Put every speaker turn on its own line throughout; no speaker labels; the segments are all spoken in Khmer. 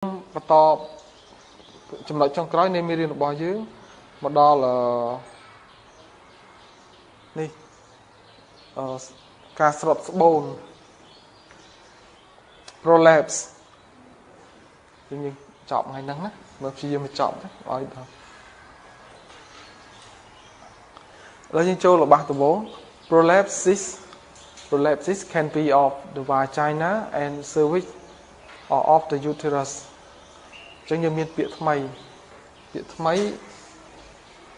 បន្តចំណុចចុងក្រោយនៃមេរៀនរបស់យើងមកដល់នេះការស្រុតស្បូន prolapse យើងចប់ថ្ងៃហ្នឹងណាមើលព្យាយាមចប់ទៅឲ្យដល់ឥឡូវយើងចូលរបស់ដំបូង prolapsis. Prolapsis can be of the vagina and cervix or of the uterus. អញ្ចឹងយើងមានពាក្យថ្មីពាក្យថ្មី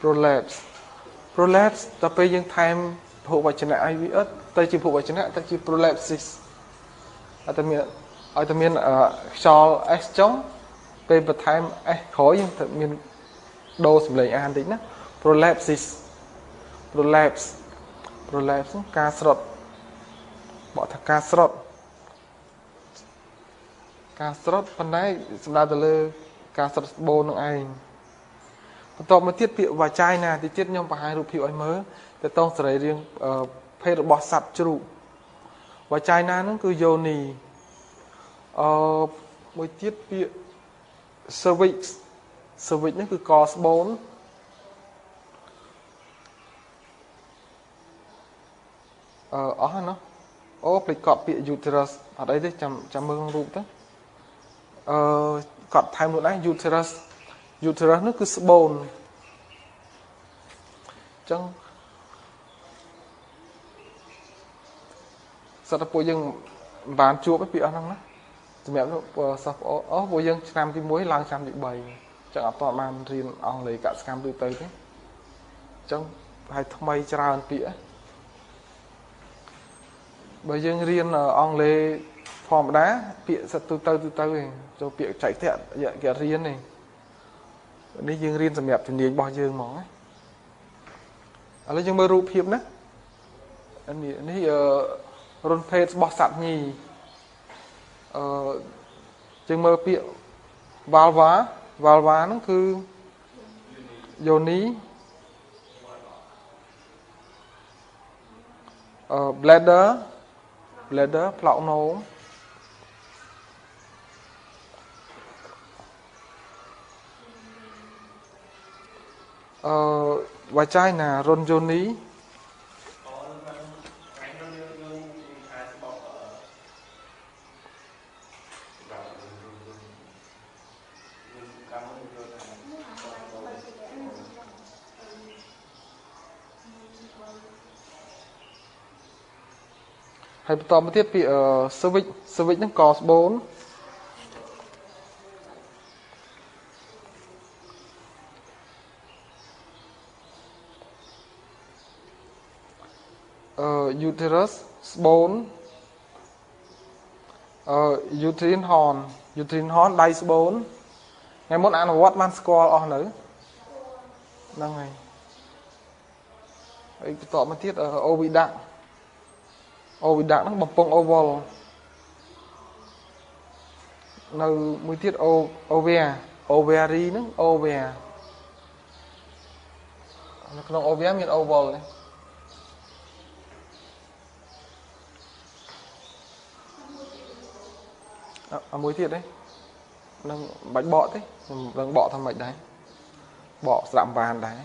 prolapse. Prolapse ដល់ពេលយើងថែមពហុវចនៈឲ្យវាអត់ទៅជាពហុវចនៈទៅជា prolapsis អត់តែមានឲ្យតែមានខ្យល់ s ចុងពេលបន្ថែម s ក្រោយយើងត្រូវមានដូរសំឡេងអានតិចណា prolapsis, prolapse. Prolapse ការស្រុតបកថាការស្រុតការស្រុតប៉ុន្តែសំដៅទៅលើការស្រុតស្បូននឹងឯងបន្ទាប់មកទៀតពាក្យ vagina ទីទៀតខ្ញុំបង្ហាញរូបភាពឲ្យមើលទៅតងសរីរាង្គភេទរបស់សត្វជ្រូក vagina ហ្នឹងគឺយោនីអឺមួយទៀតពាក្យ cervix. Cervix ហ្នឹងគឺកស្បូនអឺអស់ហើយណោះអូភ្លេចកត់ពាក្យ uterus អត់អីទេចាំចាំមើលក្នុងរូបទៅអឺកត់ថែមខ្លួនឯង uterus. Uterus នោះគឺស្បូនអញ្ចឹងសត្វពួកយើងមិនបានជួបពាក្យអស់ហ្នឹងណាសម្រាប់សិស្សប្អូនអូពួកយើងឆ្នាំទី1ឡើងឆ្នាំទី3អញ្ចឹងអត់តបានរៀនអង់គ្លេសកសិកម្មទូទៅទេអញ្ចឹងហើយថ្មីច្រើនពាក្យបើយើងរៀនអង់គ្លេសធម្មតាពាក្យសិតទូទៅទូទៅឯងចូលពាក្យចែកធាក់គេរៀននេះនេះយើងរៀនសម្រាប់ជំនាញរបស់យើងហ្មងណាឥឡូវយើងមើលរូបភាពណានេះនេះរុនភេទរបស់សត្វញីអឺយើងមើលពាក្យ vulva. Vulva ហ្នឹងគឺយោនីអឺ bladder. Bladder ផ្លោកនោមអឺ vagina រុនយោនីហើយបន្តមកទៀតពី cervix. Cervix ហ្នឹងកស្បូនអឺ uterus ស្បូនអឺ uterine horn. Uterine horn ដៃស្បូនថ្ងៃមុនអនុវត្តបានស្គាល់អស់នៅហ្នឹងហើយហើយបន្តមកទៀត oviduct. Oviduct ហ្នឹងបំពង់ oval នៅមួយទៀត ovia ovary ហ្នឹង ovia នៅក្នុង ovia មាន oval នេះអាមួយទៀតទេនឹងបាច់បកទេខ្ញុំនឹងបកថាម៉េចដែរបកស្រាប់បានដែរ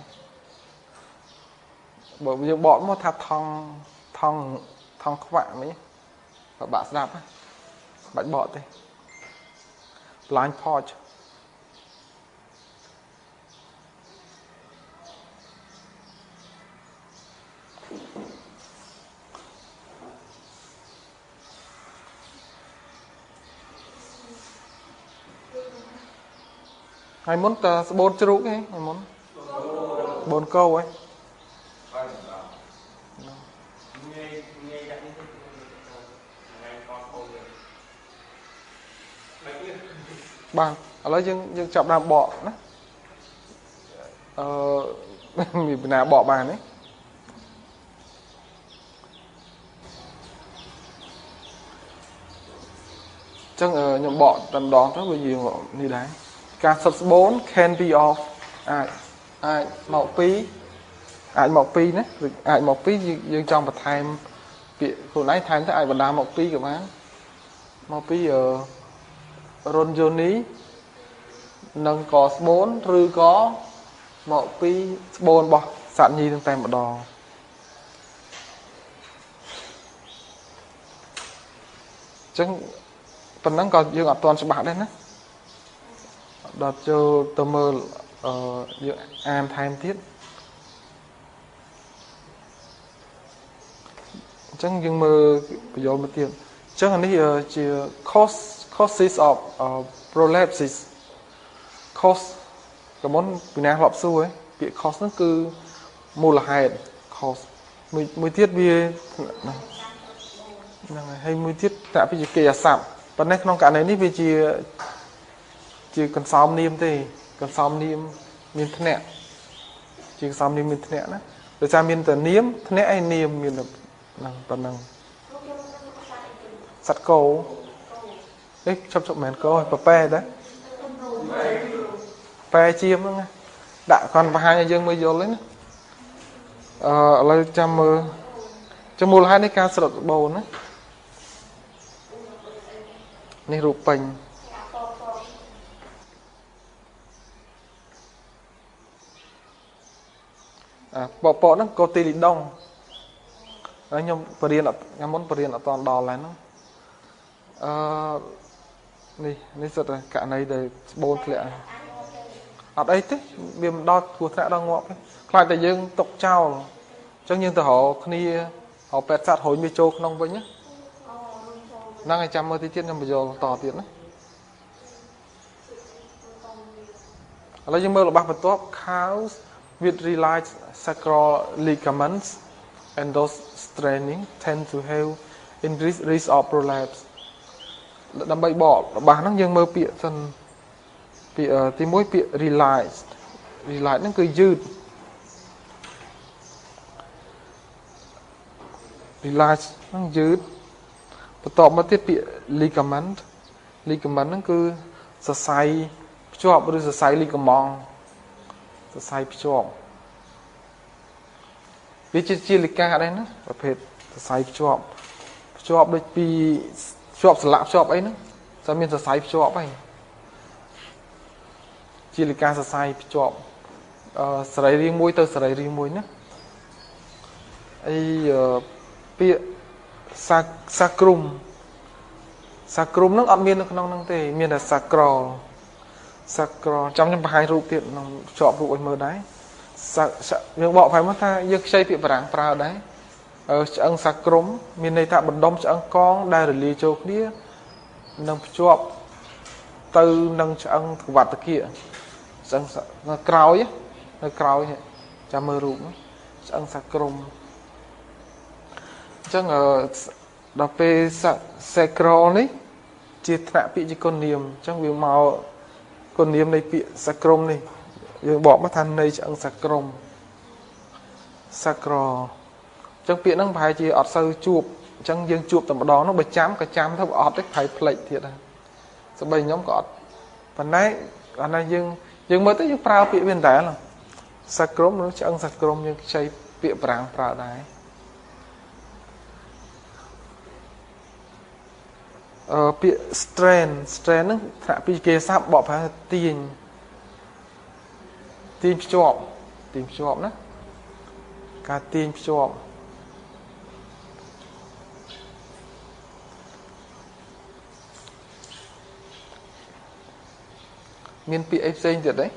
បើយើងបកមកថាថងថងថងខ្វាក់មិញពិបាកស្ដាប់បាច់បកទេ blind pouch ថ្ងៃមុនតើស្បូនជ្រូកទេថ្ងៃមុនស្បូនកោហ៎បាទឥឡូវយើងយើងចាប់ដើមបកណាអឺមានណាបកបានទេចឹងខ្ញុំបកតែម្ដងទៅវាយើងនេះដែរការសិតស្បូន can be off អាចអាចមកពីអាចមកពីណាឬអាចមកពីយើងចង់បន្ថែមពាក្យខ្លួនឯងថែមទៅអាចបណ្ដាមកពីក៏បានមកពីរុនយោនី និងកស្បូនឬក៏មកពីស្បូនរបស់សត្វញីនឹងតែម្ដងអញ្ចឹងប៉ុណ្ណឹងក៏យើងអត់ទាន់ច្បាស់ដែរណាដល់ចូលទៅមើលយើងអានថែមទៀតអញ្ចឹងយើងមើលបញ្យល់មកទៀតអញ្ចឹងអានេះជា causes of prolapses cause ក៏មុនពីណាធ្លាប់សួរឯងពាក្យ cause ហ្នឹងគឺមូលហេតុ cause មួយទៀតវាហ្នឹងហើយមួយទៀតតាក់ពីជាកិរិយាសព្ទប៉ុន្តែក្នុងករណីនេះវាជាកន្សោមនាមទេកន្សោមនាមមានធ្នាក់ជាកន្សោមនាមមានធ្នាក់ណាដោយសារមានតែនាមធ្នាក់ឯនាមមានហ្នឹងប៉ុណ្ណឹងសត្វគោអេឈប់មិនមែនគោឯប៉ែដែរប៉ែជាមហ្នឹងដាក់គាត់បង្ហាញឲ្យយើងមើលយល់ទេណាឥឡូវចាំមើលចាំមូលហេតុនៃការស្រុតបូនណានេះរូបពេញបបហ្នឹងកូទីលីដុងហើយខ្ញុំបរៀនខ្ញុំមុនបរៀនអត់តដល់ហើយហ្នឹងនេះសិតតែករណីដែលស្បូនធ្លាក់អត់អីទេវាមិនដល់គ្រោះថ្នាក់ដល់ងាប់ទេខ្លាចតែយើងຕົកចោលអញ្ចឹងយើងទៅរកគ្នារកពេទ្យសត្វរុញវាចូលក្នុងវិញណាហ្នឹងហើយចាំមើលទីទៀតខ្ញុំបញ្យល់តទៀតណាឥឡូវយើងមើលរបស់បន្ទាប់ cows with relaxed sacral ligaments and those straining tend to have increased risk of prolapse ដើម្បីបករបស់ហ្នឹងយើងមើលពាក្យសិនពាក្យទី1ពាក្យ relaxed relaxed ហ្នឹងគឺយឺត relax ហ្នឹងយឺតបន្ទាប់មកទៀតពាក្យ ligament ligament ហ្នឹងគឺសរសៃភ្ជាប់ឬសរសៃ ligament សរសៃភ្ជាប់វាជាលិកាដែរណាប្រភេទសរសៃភ្ជាប់ដូចពីភ្ជាប់ស្លាកភ្ជាប់អីហ្នឹងតែមានសរសៃភ្ជាប់ហើយជាលិកាសរសៃភ្ជាប់សរីរាង្គមួយទៅសរីរាង្គមួយណាអីពាក្យសាក្រុមហ្នឹងអត់មាននៅក្នុងហ្នឹងទេមានតែ sacral ចាំខ្ញុំបង្ហាញរូបទៀតក្នុងភ្ជាប់រូបឲ្យមើលដែរយើងបកប្រែមកថាយើងខ្ចីពាក្យបារាំងប្រើដែរឆ្អឹងសាក្រុមមានន័យថាបណ្ដុំឆ្អឹងកងដែលរលាយចូលគ្នានឹងភ្ជាប់ទៅនឹងឆ្អឹងកវត្តគាឆ្អឹងនៅក្រោយនេះចាំមើលរូបឆ្អឹងសាក្រុមអញ្ចឹងដល់ពេល sacral នេះជាថ្នាក់ពាក្យជាគុណនាមអញ្ចឹងវាមកគុណនាមនៃពាក្យសាក្រុមនេះយើងបកមកថានៃឆ្អឹងសាក្រុម sacral អញ្ចឹងពាក្យហ្នឹងប្រហែលជាអត់សូវជួបអញ្ចឹងយើងជួបតែម្ដងនោះបើចាំក៏ចាំទៅអត់ទេប្រហែលផ្លេចទៀតដែរសម្បីខ្ញុំក៏អត់ប៉ុន្តែអានេះយើងមើលទៅយើងប្រើពាក្យវាមិនដែលសាក្រុមឬឆ្អឹងសាក្រុមយើងខ្ចីពាក្យប្រាំងប្រើដែរពាក្យ strain ហ្នឹងថ្នាក់ពីគេសាប់បកប្រែទាញភ្ជាប់ទាញភ្ជាប់ណាការទាញភ្ជាប់មានពាក្យអីផ្សេងទៀតទេ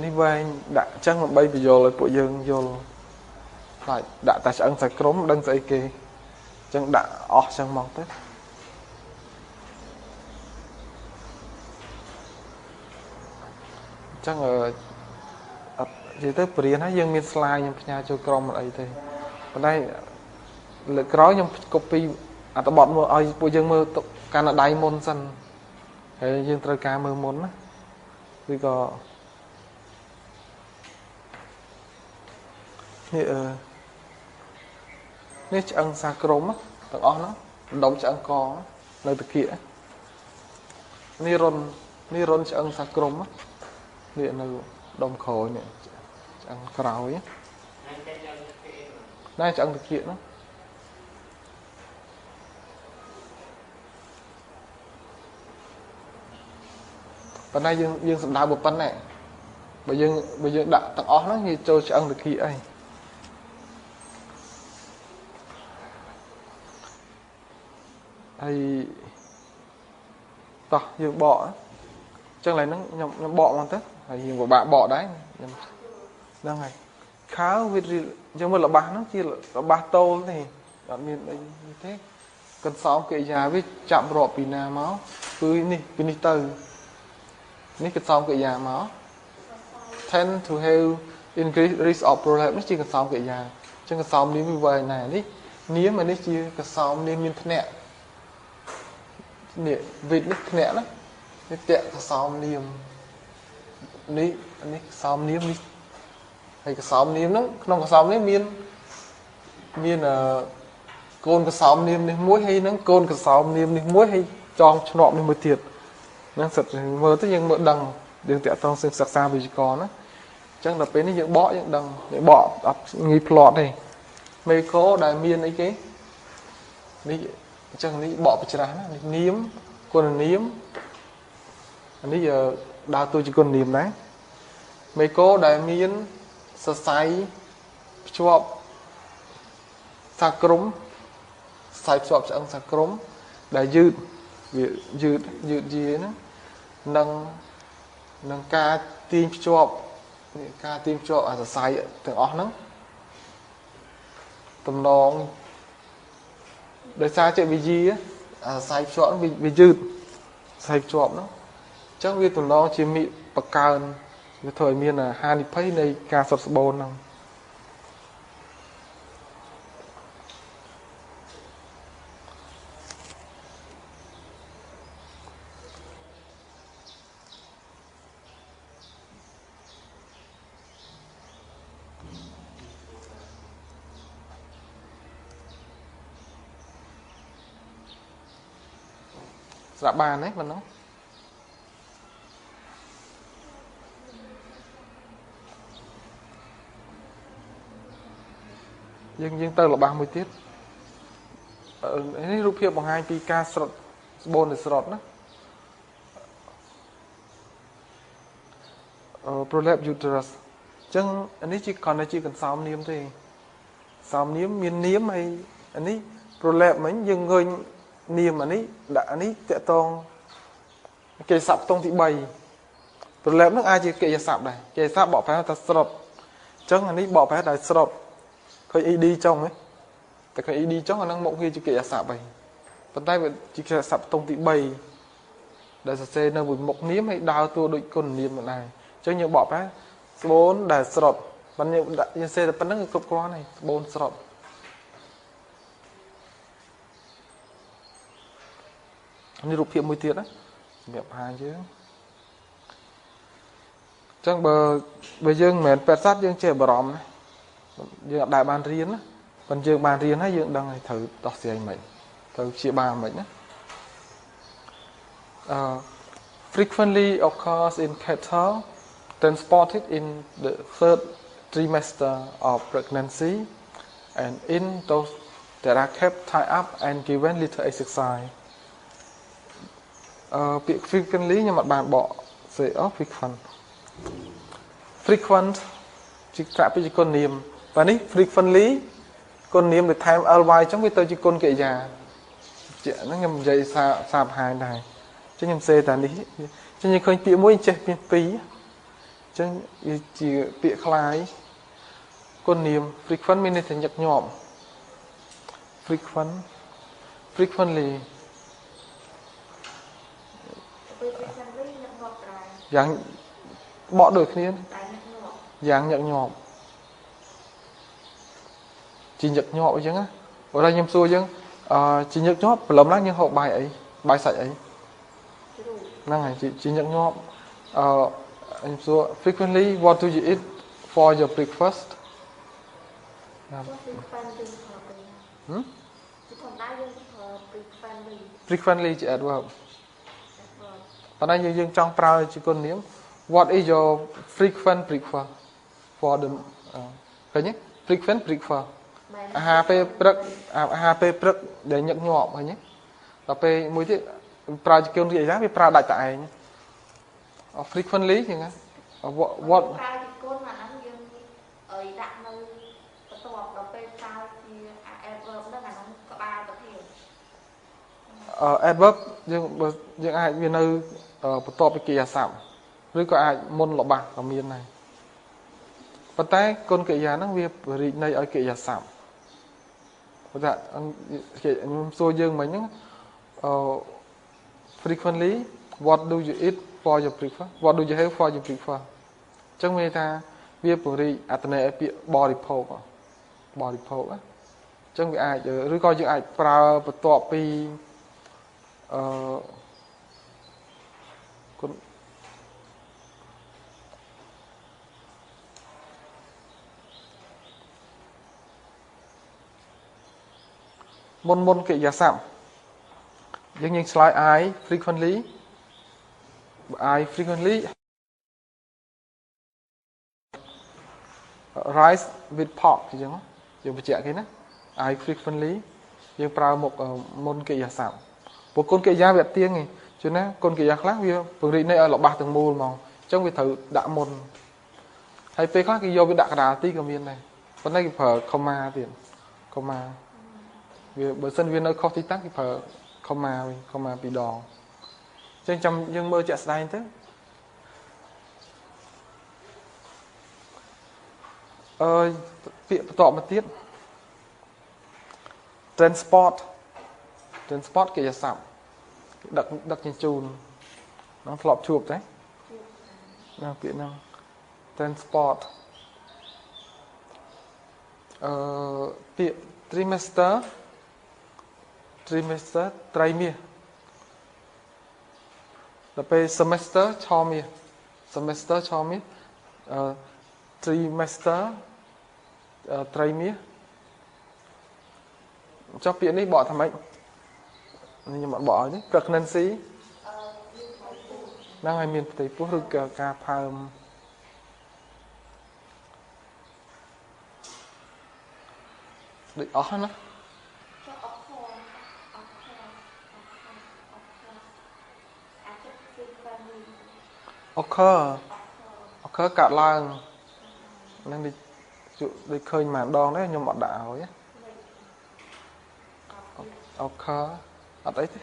នេះវែងដាក់អញ្ចឹងដើម្បីបញ្យល់ឲ្យពួកយើងយល់ខ្លាចដាក់តែឆ្អឹងសាច់ក្រុមដឹងស្អីគេអញ្ចឹងដាក់អស់អញ្ចឹងមកទៅអញ្ចឹងអត់និយាយទៅបរៀនហើយយើងមានស្លាយខ្ញុំផ្ញើចូលក្រុមអត់អីទេប៉ុន្តែលើកក្រោយខ្ញុំ copy អត្ថបទមកឲ្យពួកយើងមើលកាន់ដៃមុនសិនហើយយើងត្រូវការមើលមុនណាឬក៏នេះ នេះឆ្អឹងសាក្រុមទាំងអស់ហ្នឹងដុំឆ្អឹងកនៅតាគៀកនេះរុននេះរុនឆ្អឹងសាក្រុមនេះនៅដុំក្រោយនេះឆ្អឹងក្រោយណែឆ្អឹងតាគៀកហ្នឹងប៉ុន្តែយើងសម្ដៅប៉ុណ្ណេះបើយើងដាក់ទាំងអស់ហ្នឹងវាចូលឆ្អឹងតាគៀកអីហើយតោះយើងបកអញ្ចឹងឡើយហ្នឹងខ្ញុំបកមកទៅហើយយើងពិបាកបកដែរខ្ញុំហ្នឹងហើយខើវាយើងមើលល្បះហ្នឹងជាល្បះតូលទេអត់មានអីទេកន្សោមកិរិយាវាចាប់រាប់ពីណាមកគឺនេះពីនេះទៅនេះកន្សោមកិរិយាមក tend to have increased risk of prolapse នេះជាកន្សោមកិរិយាអញ្ចឹងកន្សោមនេះវាវែងណាស់នេះនាមនេះជាកន្សោមនេះមានធ្នាក់នេះវិតនេះធ្នាក់ណានេះតាក់កសោមនាមនេះនេះកសោមនាមនេះហើយកសោមនាមហ្នឹងក្នុងកសោមនេះមានកូនកសោមនាមនេះមួយហើយហ្នឹងកូនកសោមនាមនេះមួយហើយចងឆ្នក់នេះមួយទៀតហ្នឹងសិតមើលទៅយើងមើលដឹងយើងតាក់ទងសិក្សាវិទ្យាករណាអញ្ចឹងដល់ពេលនេះយើងបកយើងដឹងយើងបកអត់ងាយផ្លាត់ទេមេកោដែលមានអីគេនេះអញ្ចឹងនេះបកបច្រាស់ណានេះនាមគុណនាមនេះដើរតួជាគុណនាមដែរមេកោដែលមានសរសៃភ្ជាប់សាក្រុមសរសៃភ្ជាប់ឆ្អឹងសាក្រុមដែលយឺតវាយឺតយឺតយាហ្នឹងនឹងការទាញភ្ជាប់នេះការទាញភ្ជាប់អាសរសៃទាំងអស់ហ្នឹងតំណងដោយសារជាវិយាអាសរសៃភ្ជាប់វាយឺតសរសៃភ្ជាប់ហ្នឹងអញ្ចឹងវាតំណងជាមិបកើនវាធ្វើឲ្យមានហានិភ័យនៃការសុតស្បូនហ្នឹងស្រាប់បានទេប៉ុណ្ណឹងយើងទៅល្បះមួយទៀតនេះរូបភាពបង្ហាញពីការស្រត់ស្បូននៃស្រត់ណា prolapse uterus អញ្ចឹងនេះជាគ្រាន់តែជាកន្សោមនាមទេសោមនាមមាននាមហើយអានេះ prolapse មិញយើងឃើញនាមអានេះដាក់អានេះតកតងកិរិយាសព្ទខ្ទង់ទី3 prolapse ហ្នឹងអាចជាកិរិយាសព្ទដែរកិរិយាសព្ទបកប្រែថាស្រត់អញ្ចឹងអានេះបកប្រែដោយស្រត់ឃើញ ed ចុងហ៎តែឃើញ ed ចុងអាហ្នឹងមកវាជាកិរិយាសព្ទហើយប៉ុន្តែវាជាកិរិយាសព្ទខ្ទង់ទី3ដែលសរសេរនៅមួយមុខនាមហើយដើរតួដូចគុណនាមដែរអញ្ចឹងយើងបកប្រែស្បូនដែលស្រត់ប៉ុន្តែយើងដាក់យើងសេតែប៉ុណ្្នឹងគឺគ្រប់គ្រាន់ហើយស្បូនស្រត់នេះរូបភាពមួយទៀតណាសម្រាប់បង្ហាញយើងអញ្ចឹងបើយើងមិនមែនពេទ្យសត្វយើងចេះបារម្ភណាយើងអត់ដែលបានរៀនណាប៉ុន្តែយើងបានរៀនហើយយើងដឹងហើយត្រូវដោះស្រាយមិនត្រូវព្យាបាលមិនណាfrequently occurs in cattle transported in the third trimester of pregnancy and in those that are kept tied up and given little exercise ពាក្យ frequently ខ្ញុំអត់បានបកសេអស់ frequent frequent ជាក្រាបជាគុណនាមបាទនេះ frequently គុណនាមដែលថែម ly អញ្ចឹងវាទៅជាគុណកិរិយាជាហ្នឹងខ្ញុំនិយាយសារបង្ហាញដែរអញ្ចឹងខ្ញុំសេតែនេះអញ្ចឹងយើងឃើញពាក្យមួយចេះមានពីរអញ្ចឹងវាជាពាក្យคล้ายគុណនាម frequent មានន័យថាញឹកញាប់ frequent frequently យ៉ាងបកដូចគ្នាយ៉ាងញឹកញាប់ជាញឹកញាប់អញ្ចឹងណាបើថាខ្ញុំសួរអញ្ចឹងជាញឹកញាប់ព្រលឹមឡើងយើងហូបបាយអីបាយសាច់អីហ្នឹងហើយជាញឹកញាប់ខ្ញុំសួរ frequently what do you eat for your breakfast
ជាធម្មតាយើងប្រើ frequently
frequently ជា adverb ប៉ុន្តែយើងចង់ប្រើជាគុណនាម what is your frequent breakfast for the ឃើញទេ frequent breakfast អាហារពេលព្រឹកអាហារពេលព្រឹកដែលញឹកញាប់ឃើញទេដល់ពេលមួយទៀតប្រើជាគុណកិរិយាវាប្រើដាច់តែឯង frequently ចឹងណា what
ប្រើជាគុណអាហ្នឹងយើងអីដាក់នៅបន្ទាប់ដល់ពេលប្រើជា adverb ហ្នឹងអាហ្នឹងក្បាលប្រធាន
adverb យើងអាចវានៅបន្ទាប់ពីកិរិយាសព្ទឬក៏អាចមុនរបស់ក៏មានដែរប៉ុន្តែគុណកិរិយាហ្នឹងវារីកន័យឲ្យកិរិយាសព្ទព្រោះថាខ្ញុំសួរយើងមិញហ្នឹងអឺ frequently what do you eat for your breakfast, what do you have for your breakfast អញ្ចឹងមានន័យថាវាពង្រីកអត្ថន័យឲ្យពាក្យបរិភោគបរិភោគអញ្ចឹងវាអាចឬក៏យើងអាចប្រើបន្ទាប់ពីអឺគុណមុនកិរិយាសព្ទយើងឆ្លើយ I frequently rice with pork អញ្ចឹងយើងបញ្ជាក់គេណា I frequently យើងប្រើមុខមុនកិរិយាសព្ទព្រោះគុណកិរិយាវាអត់ទៀងទេជួនណាគុណកិរិយាខ្លះវាពង្រីកន័យឲ្យរបស់ទាំងមូលហ្មងអញ្ចឹងវាត្រូវដាក់មុនហើយពេលខ្លះគេយកវាដាក់កណ្ដាលទីក៏មានដែរប៉ុន្តែគេប្រើ comma ទៀត comma វាបើសិនវានៅខុសទីតាំងគេប្រើ comma វិញ comma ពីរដងអញ្ចឹងចាំយើងមើលជាក់ស្ដែងទៅអឺពាក្យបន្ទាប់មកទៀត transport transport កិរិយាសព្ទដឹកជញ្ជូនហ្នឹងធ្លាប់ជួបទេណាពាក្យហ្នឹង transport អឺពាក្យ trimester trimester ត្រីមាសដល់ពេល semester ឆមាស semester ឆមាសអឺ trimester ត្រីមាសចុះពាក្យនេះបកថាម៉េចនេះខ្ញុំអត់បកឲ្យទេ pregnancy ហ្នឹងហើយមានផ្ទៃពោះឬក៏ការផើមដូចអស់ណា occur occur កាត់ឡើងហ្នឹងដូចឃើញម្ដងដែរខ្ញុំអត់ដាក់ឲ្យ occur អត់អីទេ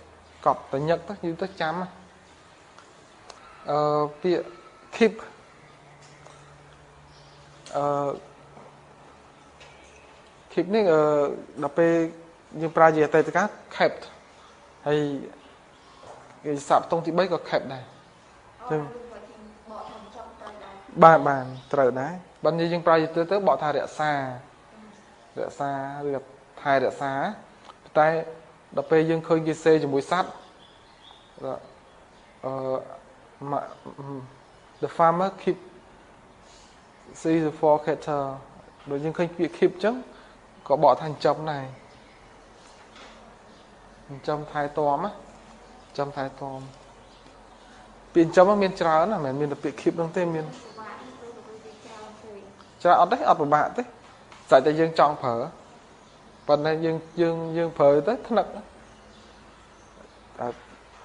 កប់តែញឹកទៅយូរទៅចាំអឺពាក្យ keep អឺ keep នេះអឺដល់ពេលយើងប្រើជាអតីតកាល kept ហើយគេស័ព្ទតុងទី3ក៏ kept ដែរចឹងបាទបានត្រូវដែរបើនិយាយយើងប្រើជាទៅបកថារក្សារក្សាឬថែរក្សាតែដល់ពេលយើងឃើញគេសេជាមួយសត្វអឺ the farmer keep see the four cattle ដូចយើងឃើញពាក្យ keep ចឹងក៏បកថាចិញ្ចឹមដែរចិញ្ចឹមថែទាំណាចិញ្ចឹមថែទាំពាក្យចិញ្ចឹមមានច្រើនណាមិនមែនមានតែពាក្យ keep ហ្នឹងទេមានច្រើនអត់ទេអត់ពិបាកទេស្អាតតែយើងចង់ប្រើប៉ុន្តែយើងប្រើទៅថ្នឹកតែ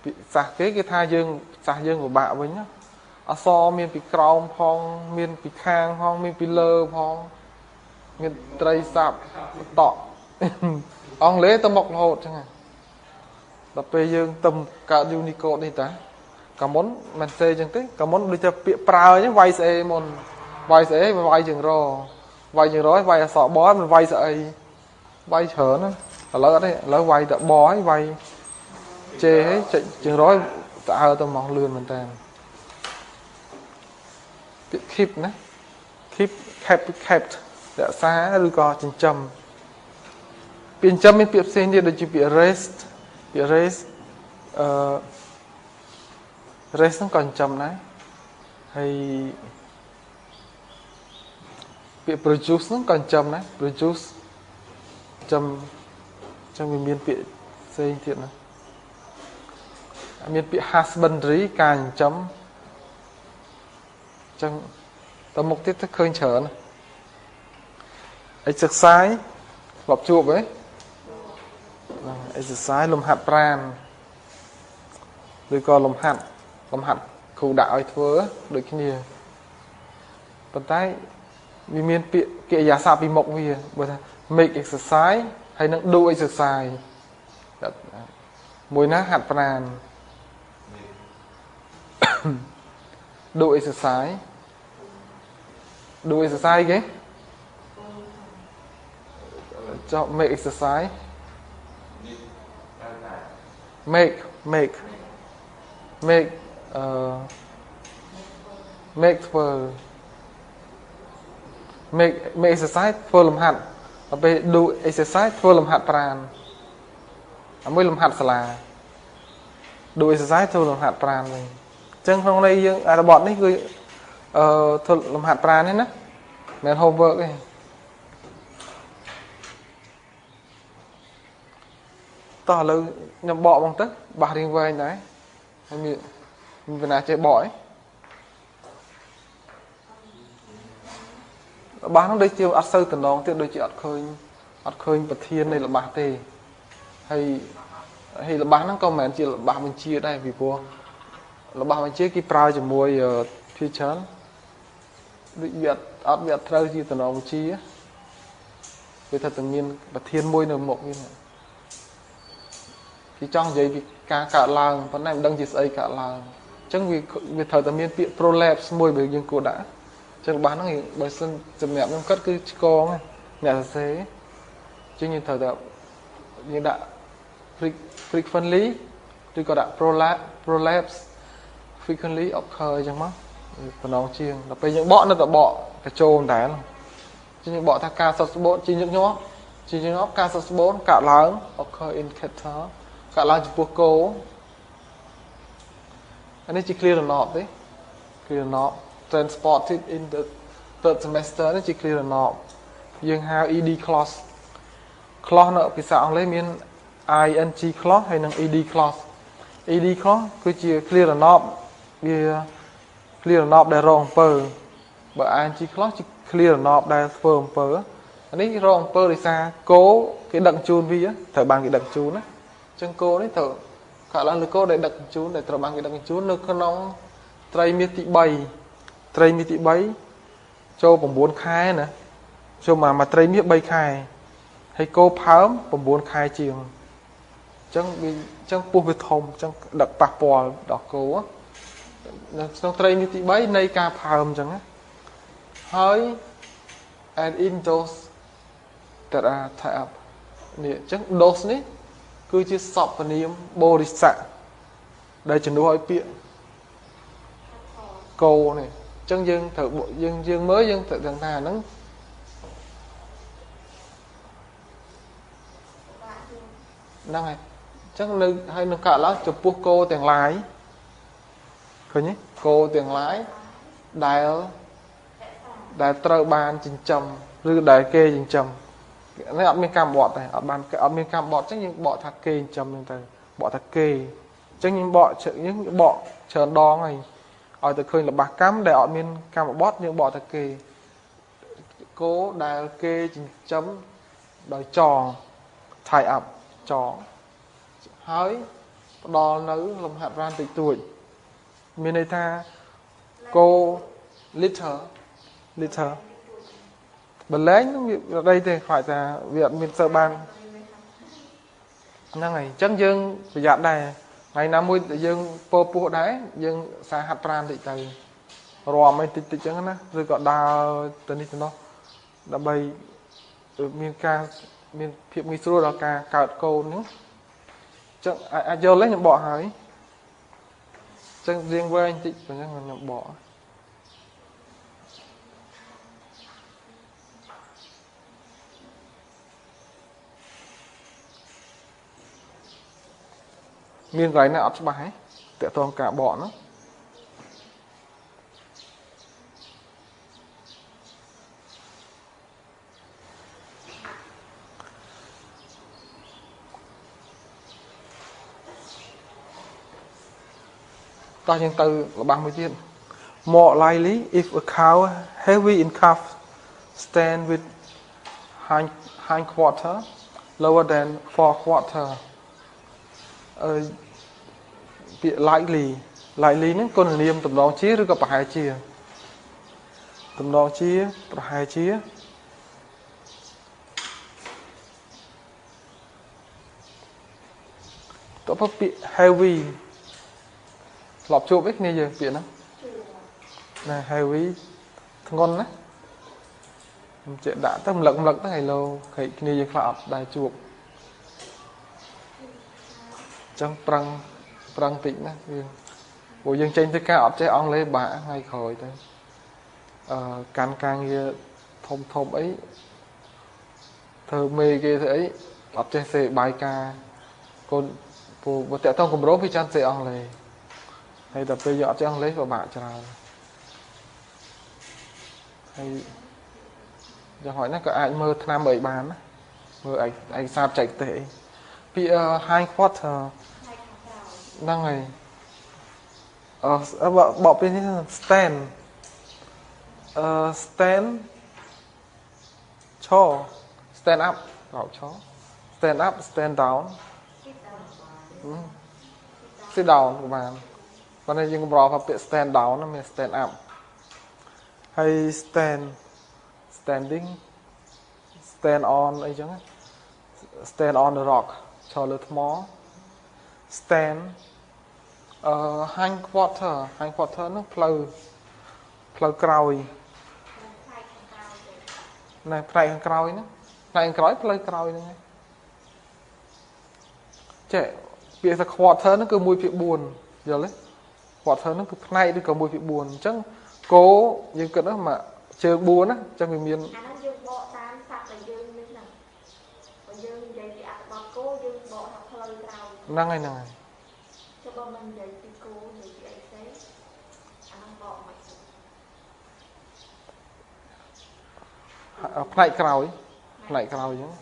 ពាក្យសាសគេគេថាយើងសាសយើងពិបាកវិញណាអសមានពីក្រោមផងមានពីខាងផងមានពីលើផងមានត្រីស័ព្ទតក់អង់គ្លេសទៅមុខរហូតចឹងដល់ពេលយើងទៅកើត Unicode នេះតាកាមុនមិនសេចឹងទេកាមុនដូចតែពាក្យប្រើចឹងវាយស្អេមុនវាយស្អេវាយជាងរវាយជាងរវាយអសបមិនវាយស្អីវាយច្រើនណាឥឡូវអត់ទេឥឡូវវាយតែបហើយវាយជេហើយចុចជាងរយទៅអើទៅមកលឿនមែនតើពាក្យ keep ណា keep kept kept រក្សាឬក៏ចិញ្ចឹមពាក្យចិញ្ចឹមមានពាក្យផ្សេងទៀតដូចជាពាក្យ rest ពាក្យ rest អឺ rest ហ្នឹងក៏ចិញ្ចឹមដែរហើយពាក្យ produce ហ្នឹងក៏ចិញ្ចឹមដែរ produce ចិញ្ចឹម ចឹងវាមានពាក្យផ្សេងទៀតណាមានពាក្យ husbandry ការចិញ្ចឹមចឹងទៅមុខទៀតទៅឃើញច្រើន exercise ធ្លាប់ជួបទេហ្នឹង exercise លំហាត់ប្រាណឬក៏លំហាត់គ្រូដាក់ឲ្យធ្វើដូចគ្នាប៉ុន្តែវាមានពាក្យកិរិយាសព្ទពីមុខវាបើថា make exercise ហើយនឹង do exercise មួយណាហាត់ប្រាណ do exercise do exercise គេចុះ make exercise make make make make ធ្វើ make make exercise ធ្វើលំហាត់ដល់ពេល do exercise ធ្វើលំហាត់ប្រាណអាមួយលំហាត់សាលា do exercise ធ្វើលំហាត់ប្រាណវិញអញ្ចឹងក្នុងន័យយើងអត្ថបទនេះគឺធ្វើលំហាត់ប្រាណនេះណាមិន homework ទេតោះឥឡូវខ្ញុំបកហ្មងទៅបាសរៀងវែងដែរហើយមានបណ្ណាចេះបកឯងរបស់នោះដូចជាអត់សូវតំណងទៀតដូចជាអត់ឃើញប្រធាននៃរបស់ទេហើយរបស់ហ្នឹងក៏មិនមែនជារបស់បញ្ជាដែរពីព្រោះរបស់បញ្ជាគេប្រើជាមួយ feature ដូចវាអត់ត្រូវជាតំណងបញ្ជាវាថាតែមានប្រធានមួយនៅមុខវាគេចង់និយាយពីការកើតឡើងប៉ុន្តែមិនដឹងជាស្អីកើតឡើងអញ្ចឹងវាត្រូវតែមានពាក្យ prolapse មួយបើយើងគួរដាក់ចឹងរបស់ហ្នឹងបើសិនសម្រាប់ខ្ញុំគិតគឺឆ្កងអ្នកសរសេរជាងយើងត្រូវតែយើងដាក់ frequently ឬក៏ដាក់ prolapse frequently occur អញ្ចឹងមកតំណងជាងដល់ពេលយើងបកនៅតែបកកញ្ចូលដែរជាងយើងបកថាការសតស្បូនជាញឹកញាប់ការសតស្បូនកើតឡើង occur in cattle កើតឡើងចំពោះគោអានេះជា clear តំណប់ទេ clear តំណប់ transported in the third semester នេះជា clear តំណប់យើងហៅ ed clause clause នៅភាសាអង់គ្លេសមាន ing clause ហើយនិង ed clause ed clause គឺជា clear តំណប់វា clear តំណប់ដែលរងអំពើបើ ing clause ជា clear តំណប់ដែលធ្វើអំពើអានេះរងអំពើដោយសារគោគេដឹកជូនវាត្រូវបានគេដឹកជូនណាអញ្ចឹងគោនេះត្រូវកើតឡើងលើគោដែលដឹកជូនដែលត្រូវបានគេដឹកជូននៅក្នុងត្រីមាសទី3ត្រីមាសទី3ចូល9ខែណាចូលមកត្រីមាស3ខែហើយគោផើម9ខែជាងអញ្ចឹងវាអញ្ចឹងពោះវាធំអញ្ចឹងដឹកប៉ះពាល់ដល់គោនៅក្នុងត្រីមាសទី3នៃការផើមអញ្ចឹងណាហើយ and in those that are tied up នេះអញ្ចឹង those នេះគឺជាសព្វនាមបរិស័កដែលជំនួសឲ្យពាក្យគោនេះអញ្ចឹងយើងត្រូវយើងមើលយើងត្រូវដឹងថាហ្នឹងហ្នឹងហើយអញ្ចឹងនៅហើយនឹងកើតឡើងចំពោះគោទាំងឡាយឃើញទេគោទាំងឡាយដែលត្រូវបានចិញ្ចឹមឬដែលគេចិញ្ចឹមនេះអត់មានកម្មបត្តិទេអត់មានកម្មបត្តិអញ្ចឹងយើងបកថាគេចិញ្ចឹមហ្នឹងទៅបកថាគេអញ្ចឹងយើងបកច្រើនដងហើយឲ្យទៅឃើញរបស់កម្មដែលអត់មានកម្មបត្តិយើងបកថាគេគោដែលគេចិញ្ចឹមដោយចង tie up ចងហើយផ្ដល់នៅលំហាត់ប្រាណតិចតួចមានន័យថាគោ liter បលែងនឹងវាអីទេខ្លាចថាវាអត់មានសូវបានហ្នឹងហើយអញ្ចឹងយើងប្រយ័ត្នដែរថ្ងៃណាមួយយើងពោពោះដែរយើងសារហាត់ប្រាណតិចទៅរំអីតិចតិចអញ្ចឹងណាឬក៏ដើរទៅនេះទៅនោះដើម្បីមានការមានភាពងាយស្រួលដល់ការកើតកូនហ្នឹងអញ្ចឹងអាចយល់ទេខ្ញុំបកហើយអញ្ចឹងរៀងវែងតិចអញ្ចឹងខ្ញុំបកមានកន្លែងណាអត់ច្បាស់ហ៎តកតងការបកហ្នឹង តោះយើងទៅរបស់មួយទៀត More likely if a cow heavy in calf stand with hind quarter lower than fore quarter អឺពាក្យ likely likely ហ្នឹងគុណនាមតំណងជាឬក៏ប្រហែលជាតំណងជាប្រហែលជាតើពាក្យ heavy ធ្លាប់ជួបអីគ្នាយើងពាក្យហ្នឹងណា heavy ធ្ងន់ណាខ្ញុំចេះដាក់ទៅម្លឹកម្លឹកទៅហៃឡូខែគ្នាយើងខ្លះអត់ដែរជួបអញ្ចឹងប្រឹងប្រឹងតិចណាយើងព្រោះយើងចេញទៅការអត់ចេះអង់គ្លេសបាក់ថ្ងៃក្រោយទៅអឺកាន់ការងារធំធំអីធ្វើមេគេធ្វើអីអត់ចេះសេបាយការកូនព្រោះបើតាក់ទងគម្រោងពីចាំសេអង់គ្លេសហើយដល់ពេលយើងអត់ចេះអង់គ្លេសពិបាកច្រើនហើយយ៉ាងហោចណាស់ក៏អាចមើលថ្នាំអីបានណាមើលឯកសារបច្ចេកទេសអីពី hind quarter ហ្នឹងហើយអឺបកពីនេះ stand អឺ stand ឈរ stand up ក្រោកឈរ stand up stand down sit down ក៏បានប៉ុន្តែយើងកម្រថាពាក្យ stand down ណាមាន stand up ហើយ stand standing stand on អីចឹង stand on the rock ឈរលើថ្ម stand អឺ hind quarter hind quarter ហ្នឹងផ្លូវផ្លូវក្រោយណែផ្នែកខាងក្រោយហ្នឹងផ្នែកខាងក្រោយផ្លូវក្រោយហ្នឹងចេះពាក្យថា quarter ហ្នឹងគឺ1/4យល់ទេ quarter ហ្នឹងគឺផ្នែកឬក៏1/4អញ្ចឹងគោយើងគិតណាមកជើង4ណាអញ្ចឹងវាមាន
អាហ្នឹងយើងបកតាមសត្វដែលយើងនេះហ្នឹងបើយើងនិយាយពីអត្ថបទគោយើងបកថាផ្លូវក្រោយ
ហ្នឹងហើយហ្នឹងហើយ
ចុះបើមិននិយាយពីគោនិយាយពីអីផ្សេងអាហ្នឹងបកមិន
ផ្នែកក្រោយផ្នែកក្រោយអញ្ចឹង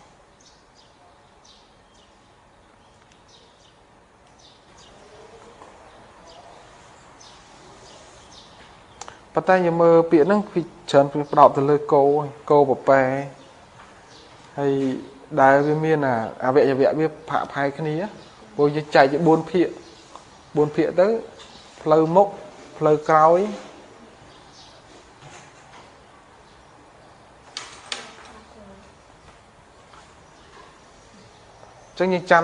ប៉ុន្តែយើងមើលពាក្យហ្នឹងគឺច្រើនពីផ្ដោតទៅលើគោគោពពែហើយដែលវាមានអវយវៈវាផាក់ផែគ្នាព្រោះយើងចែកជា4ភាគ4ភាគទៅផ្លូវមុខផ្លូវក្រោយអញ្ចឹងយើងចាំ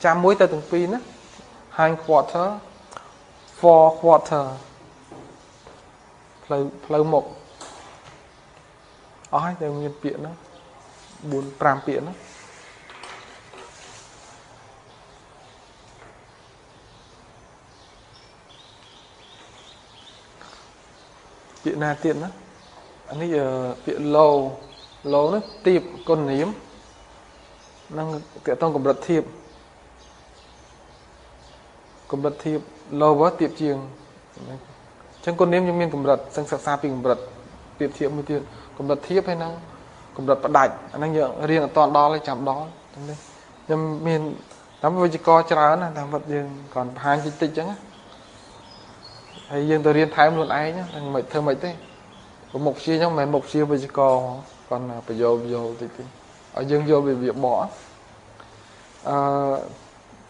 ចាំមួយទៅទាំងពីរណា hind quarter fore quarter ផ្លូវមុខអស់ហើយតែមានពាក្យហ្នឹង4 5ពាក្យហ្នឹងពាក្យណាទៀតណាអានេះពាក្យ low low ហ្នឹងទៀបគុណនាមហ្នឹងទាក់ទងកម្រិតធៀបកម្រិតធៀប lower ទៀបជាងចឹងគុណនាមយើងមានកម្រិតសិក្សាពីកម្រិតប្រៀបធៀបមួយទៀតកម្រិតធៀបហើយនឹងកម្រិតផ្ដាច់អាហ្នឹងយើងរៀនអត់ទាន់ដល់ទេចាំដល់ចឹងទេខ្ញុំមានតាមវិជ្ជាករច្រើនណាតាមវិទ្យាយើងគ្រាន់បង្ហាញតិចតិចចឹងណាហើយយើងទៅរៀនថែមខ្លួនឯងហ្នឹងមិនធ្វើមិនទេព្រោះមុខវិជ្ជាហ្នឹងមិនមែនមុខវិជ្ជាវិជ្ជាករគ្រាន់តែបញ្យល់យល់តិចតិចឲ្យយើងយល់វាបកអឺ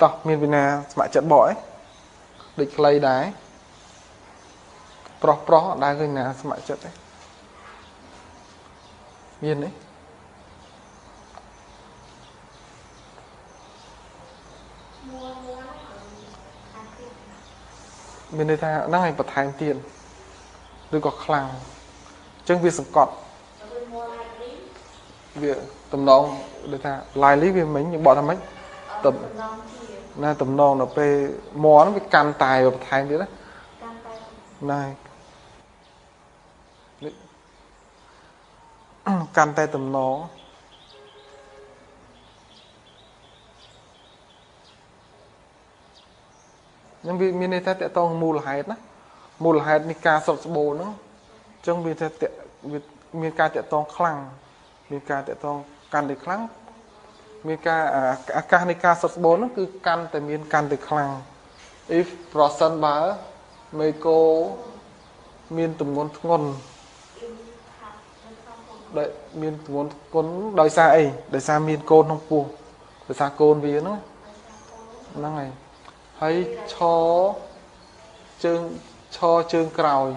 តោះមានវិណាស្ម័គ្រចិត្តបកឯងដូចខ្លីដែរប្រុសប្រុសអត់ដែលឃើញណាស្ម័គ្រចិត្តទេមានទេមានន័យថាហ្នឹងឯងបន្ថែមទៀតឬក៏ខ្លាំងអញ្ចឹងវាសង្កត់វាតំណងដូចថា likely វាមិញយើងបកថាម៉េចតំណាតំណងដល់ពេលមហ្នឹងវាកាន់តែបន្ថែមទៀតណាណែកាន់តែតំណងនឹងវាមានន័យថាតកតងមូលហេតុណាមូលហេតុនៃការសុតស្បូរហ្នឹងអញ្ចឹងវាថាវាមានការតកតងខ្លាំងមានការតកតងកាន់តែខ្លាំងមានការអាកាសនៃការសុតស្បូរហ្នឹងគឺកាន់តែមានកាន់តែខ្លាំង if ប្រសិនបើ មេគោមានទម្ងន់ធ្ងន់ដែលមានទម្ងន់ធ្ងន់ដោយសារអីដោយសារមានកូនក្នុងពោះដោយសារកូនវាហ្នឹងហ្នឹងហើយហើយឈរជើងឈរជើងក្រោយ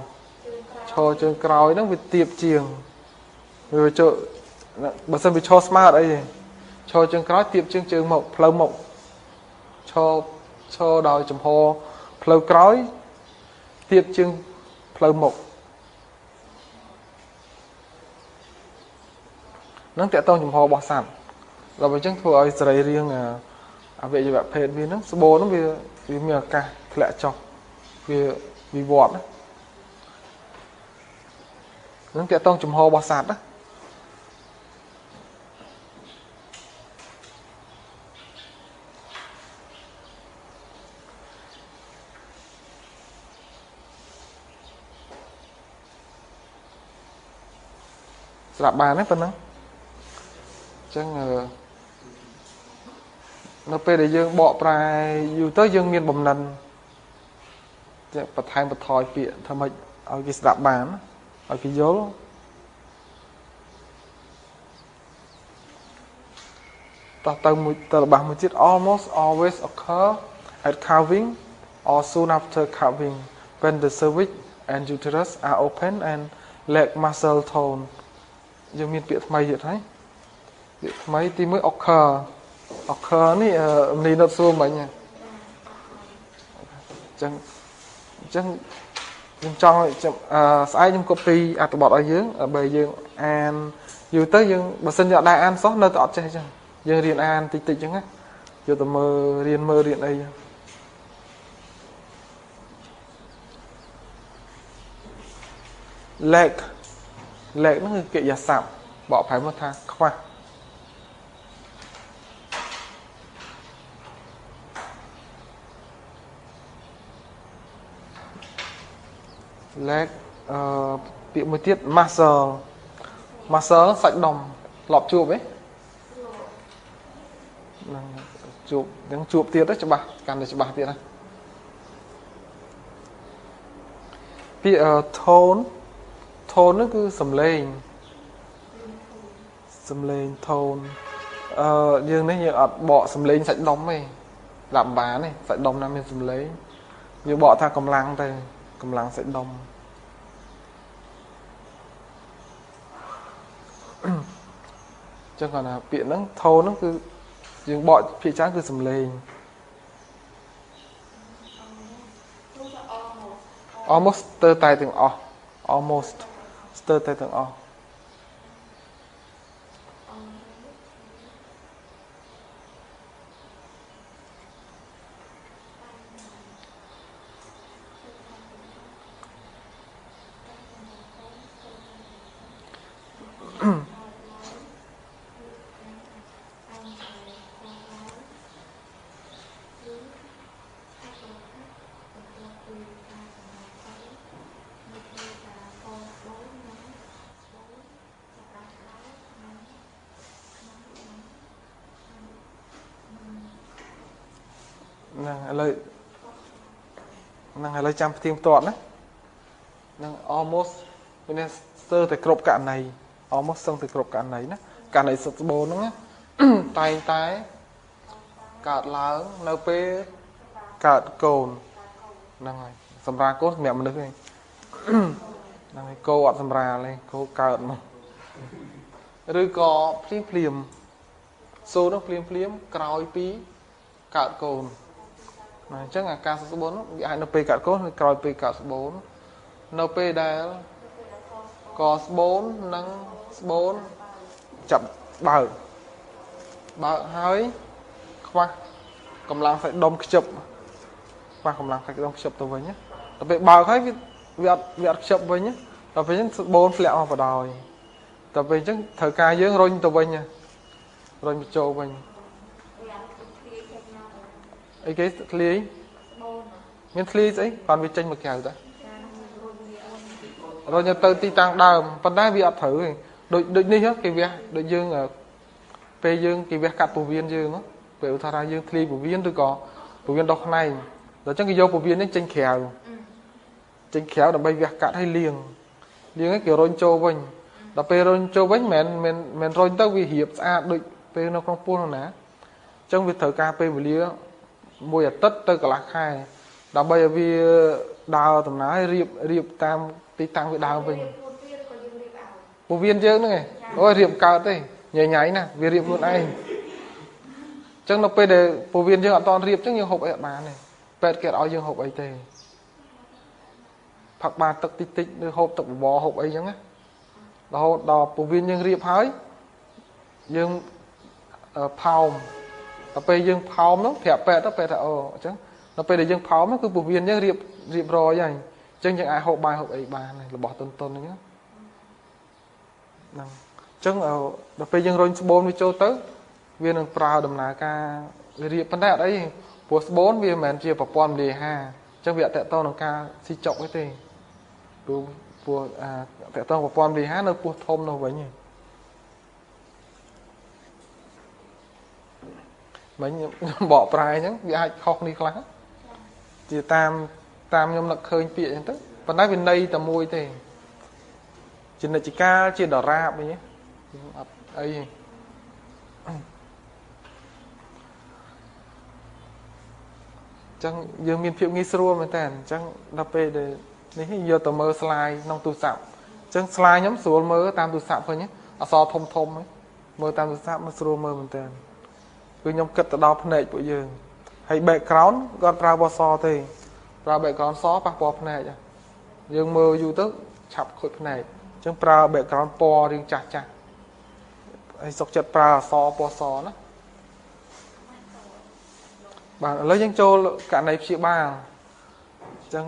ឈរជើងក្រោយហ្នឹងវាទៀបជាងវាចូលបើសិនវាឈរស្មើអត់អីទេឈរជើងក្រោយទៀបជាងជើងមកផ្លូវមកឈរឈរដោយចំហផ្លូវក្រោយទៀបជាងផ្លូវមុខនឹងតកតងចំហរបស់សត្វដល់ពេលអញ្ចឹងធ្វើឲ្យសរីរាង្គអវយវៈភេទវាហ្នឹងស្បូនហ្នឹងវាមានឱកាសធ្លាក់ចុះវាវិវត្តហ្នឹងតកតងចំហរបស់សត្វណាស្រាប់បានទេប៉ុណ្ណឹងអញ្ចឹងនៅពេលដែលយើងបកប្រែយូរទៅយើងមានបំណិនបន្ថែមបន្ថយពាក្យធ្វើម៉េចឲ្យគេស្ដាប់បានឲ្យគេយល់តោះទៅមួយទៅរបស់មួយទៀត almost always occur at calving or soon after calving when the cervix and uterus are open and lack muscle tone យើងមានពាក្យថ្មីទៀតហើយពាក្យថ្មីទី1 occur occur នេះមនីនុតសួរមិញអញ្ចឹងខ្ញុំចង់ស្អែកខ្ញុំ copy អត្ថបទឲ្យយើងដើម្បីយើងអានយូរទៅយើងបើសិនជាអត់ដែរអានសោះនៅតែអត់ចេះអញ្ចឹងយើងរៀនអានតិចតិចអញ្ចឹងណាយកទៅមើលរៀនមើលរៀនអីចឹង lack lack ហ្នឹងគឺកិរិយាសព្ទបកប្រែមកថាខ្វះ lack ពាក្យមួយទៀត muscle muscle សាច់ដុំធ្លាប់ជួបទេហ្នឹងជួបហ្នឹងជួបទៀតទៅច្បាស់កាន់តែច្បាស់ទៀតណាពាក្យ tone tone ហ្នឹងគឺសំឡេងសំឡេង tone យើងនេះយើងអត់បកសំឡេងសាច់ដុំទេដាក់បានទេសាច់ដុំណាមានសំឡេងយើងបកថាកម្លាំងទៅកម្លាំងសាច់ដុំចឹងគាត់ថាពាក្យហ្នឹង tone ហ្នឹងគឺយើងបកភាគច្រើនគឺសំឡេង almost ស្ទើរតែទាំងអស់ almost ស្ទើរតែទាំងអស់ហ្នឹងឥឡូវហ្នឹងឥឡូវចាំផ្ទៀងផ្ទាត់ណាហ្នឹង almost មានស្ទើរតែគ្រប់ករណី almost សឹងតែគ្រប់ករណីណាករណីសុទ្ធស្បូនហ្នឹងតែងតែកើតឡើងនៅពេលកើតកូនហ្នឹងហើយសម្រាលកូនសម្រាប់មនុស្សឯងហ្នឹងហើយគោអត់សម្រាលទេគោកើតមកឬក៏ភ្លាមភ្លាមសូនោះភ្លាមភ្លាមក្រោយពីកើតកូនណាអញ្ចឹងអាការសុទ្ធស្បូននោះវាអាចនៅពេលកើតកូនឬក្រោយពេលកើតស្បូននៅពេលដែលកស្បូននិងស្បូនចាប់បើកបើកហើយខ្វះកម្លាំងសាច់ដុំខ្ជិបខ្វះកម្លាំងសាច់ដុំខ្ជិបទៅវិញណាដល់ពេលបើកហើយវាអត់ខ្ជិបវិញណាដល់ពេលអញ្ចឹងស្បូនធ្លាក់មកបណ្ដោយដល់ពេលអញ្ចឹងត្រូវការយើងរុញទៅវិញរុញបញ្ចូលវិញអីគេធ្លាយមានធ្លាយស្អីបានវាចេញមកក្រៅតារុញទៅទីតាំងដើមប៉ុន្តែវាអត់ត្រូវទេដូចនេះគេវះដូចយើងពេលយើងគេវះកាត់ពោះវៀនយើងពេលឧទាហរណ៍ថាយើងធ្លាយពោះវៀនឬក៏ពោះវៀនដោះខ្នែងដល់អញ្ចឹងគេយកពោះវៀននេះចេញក្រៅ ចេញក្រៅដើម្បីវះកាត់ឲ្យលាងលាងឲ្យគេរុញចូលវិញដល់ពេលរុញចូលវិញមិនមែនមិនរុញទៅវារៀបស្អាតដូចពេលនៅក្នុងពោះនោះណាអញ្ចឹងវាត្រូវការពេលវេលាមួយអាទិត្យទៅកន្លះខែដើម្បីឲ្យវាដើរដំណើររៀបរៀបតាមទីតាំងវាដើមវិញពោះវៀនយើងហ្នឹងឯងអូយរៀបកើតទេញ៉ៃញ៉ៃណាវារៀបខ្លួនឯងអញ្ចឹងនៅពេលដែលពោះវៀនយើងអត់តន់រៀបអញ្ចឹងយើងហូបអីអត់បានទេពេទ្យគេអត់ឲ្យយើងហូបអីទេផឹកបានទឹកតិចតិចឬហូបទឹកបបរហូបអីចឹងណារហូតដល់ពោះវៀនយើងរៀបហើយយើងផោមដល់ពេលយើងផោមហ្នឹងប្រាប់ពេទ្យទៅពេទ្យថាអូអញ្ចឹងដល់ពេលដែលយើងផោមហ្នឹងគឺពោះវៀនយើងរៀបរៀបរយហើយអញ្ចឹងយើងអាចហូបបាយហូបអីបានរបស់តុនតុនហ្នឹងហ្នឹងអញ្ចឹងដល់ពេលយើងរុញស្បូនវាចូលទៅវានឹងប្រើដំណើរការវារៀបប៉ុន្តែអត់អីព្រោះស្បូនវាមិនមែនជាប្រព័ន្ធលាយអាហារអញ្ចឹងវាអត់តកតងនឹងការស៊ីចុកអីទេព្រោះព្រោះអាតកតងប្រព័ន្ធលាយអាហារនៅពោះធំនោះវិញមិញខ្ញុំបកប្រែអញ្ចឹងវាអាចខុសគ្នាខ្លះជាតាមតាមខ្ញុំនឹកឃើញពាក្យអញ្ចឹងទៅប៉ុន្តែវាន័យតែមួយទេជានិច្ចកាលជាដរាបវិញអត់អីទេអញ្ចឹងយើងមានភាពងាយស្រួលមែនតើអញ្ចឹងដល់ពេលដែលនេះយកទៅមើល slide ក្នុងទូរស័ព្ទអញ្ចឹង slide ខ្ញុំស្រួលមើលតាមទូរស័ព្ទវិញអក្សរធំធំមើលតាមទូរស័ព្ទមកស្រួលមើលមែនតើគឺខ្ញុំគិតទៅដល់ភ្នែកពួកយើងហើយ background គាត់ប្រើពណ៌សទេប្រើ background សប៉ះពាល់ភ្នែកយើងមើលយូរទៅឆាប់ខូចភ្នែកអញ្ចឹងប្រើ background ពណ៌រាងចាស់ចាស់ហើយសុកចិត្តប្រើអក្សរពណ៌សណាបាទឥឡូវយើងចូលករណីព្យាបាលអញ្ចឹង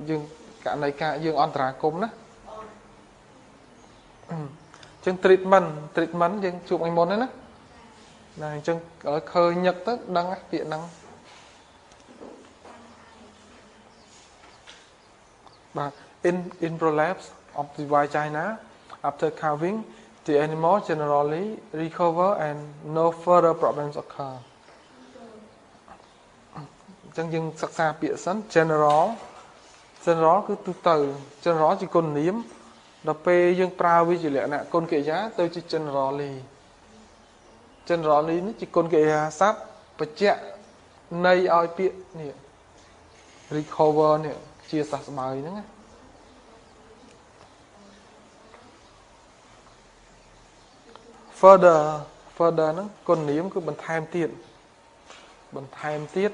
យើងករណីការយើងអន្តរាគមណាអញ្ចឹង treatment treatment យើងជួបថ្ងៃមុនហ្នឹងណាណាអញ្ចឹងឲ្យឃើញញឹកទៅដឹងពាក្យហ្នឹងបាទ in prolapse of the vagina after calving the animal generally recover and no further problems occur អញ្ចឹងយើងសិក្សាពាក្យសិន general general គឺទូទៅ general ជាគុណនាមដល់ពេលយើងប្រើវាជាលក្ខណៈគុណកិរិយាទៅជា generally generally នេះជាគុណកិរិយាសព្ទបញ្ជាក់ន័យឲ្យពាក្យនេះ recover នេះជាសះស្បើយហ្នឹងណា further further ហ្នឹងគុណនាមគឺបន្ថែមទៀតបន្ថែមទៀត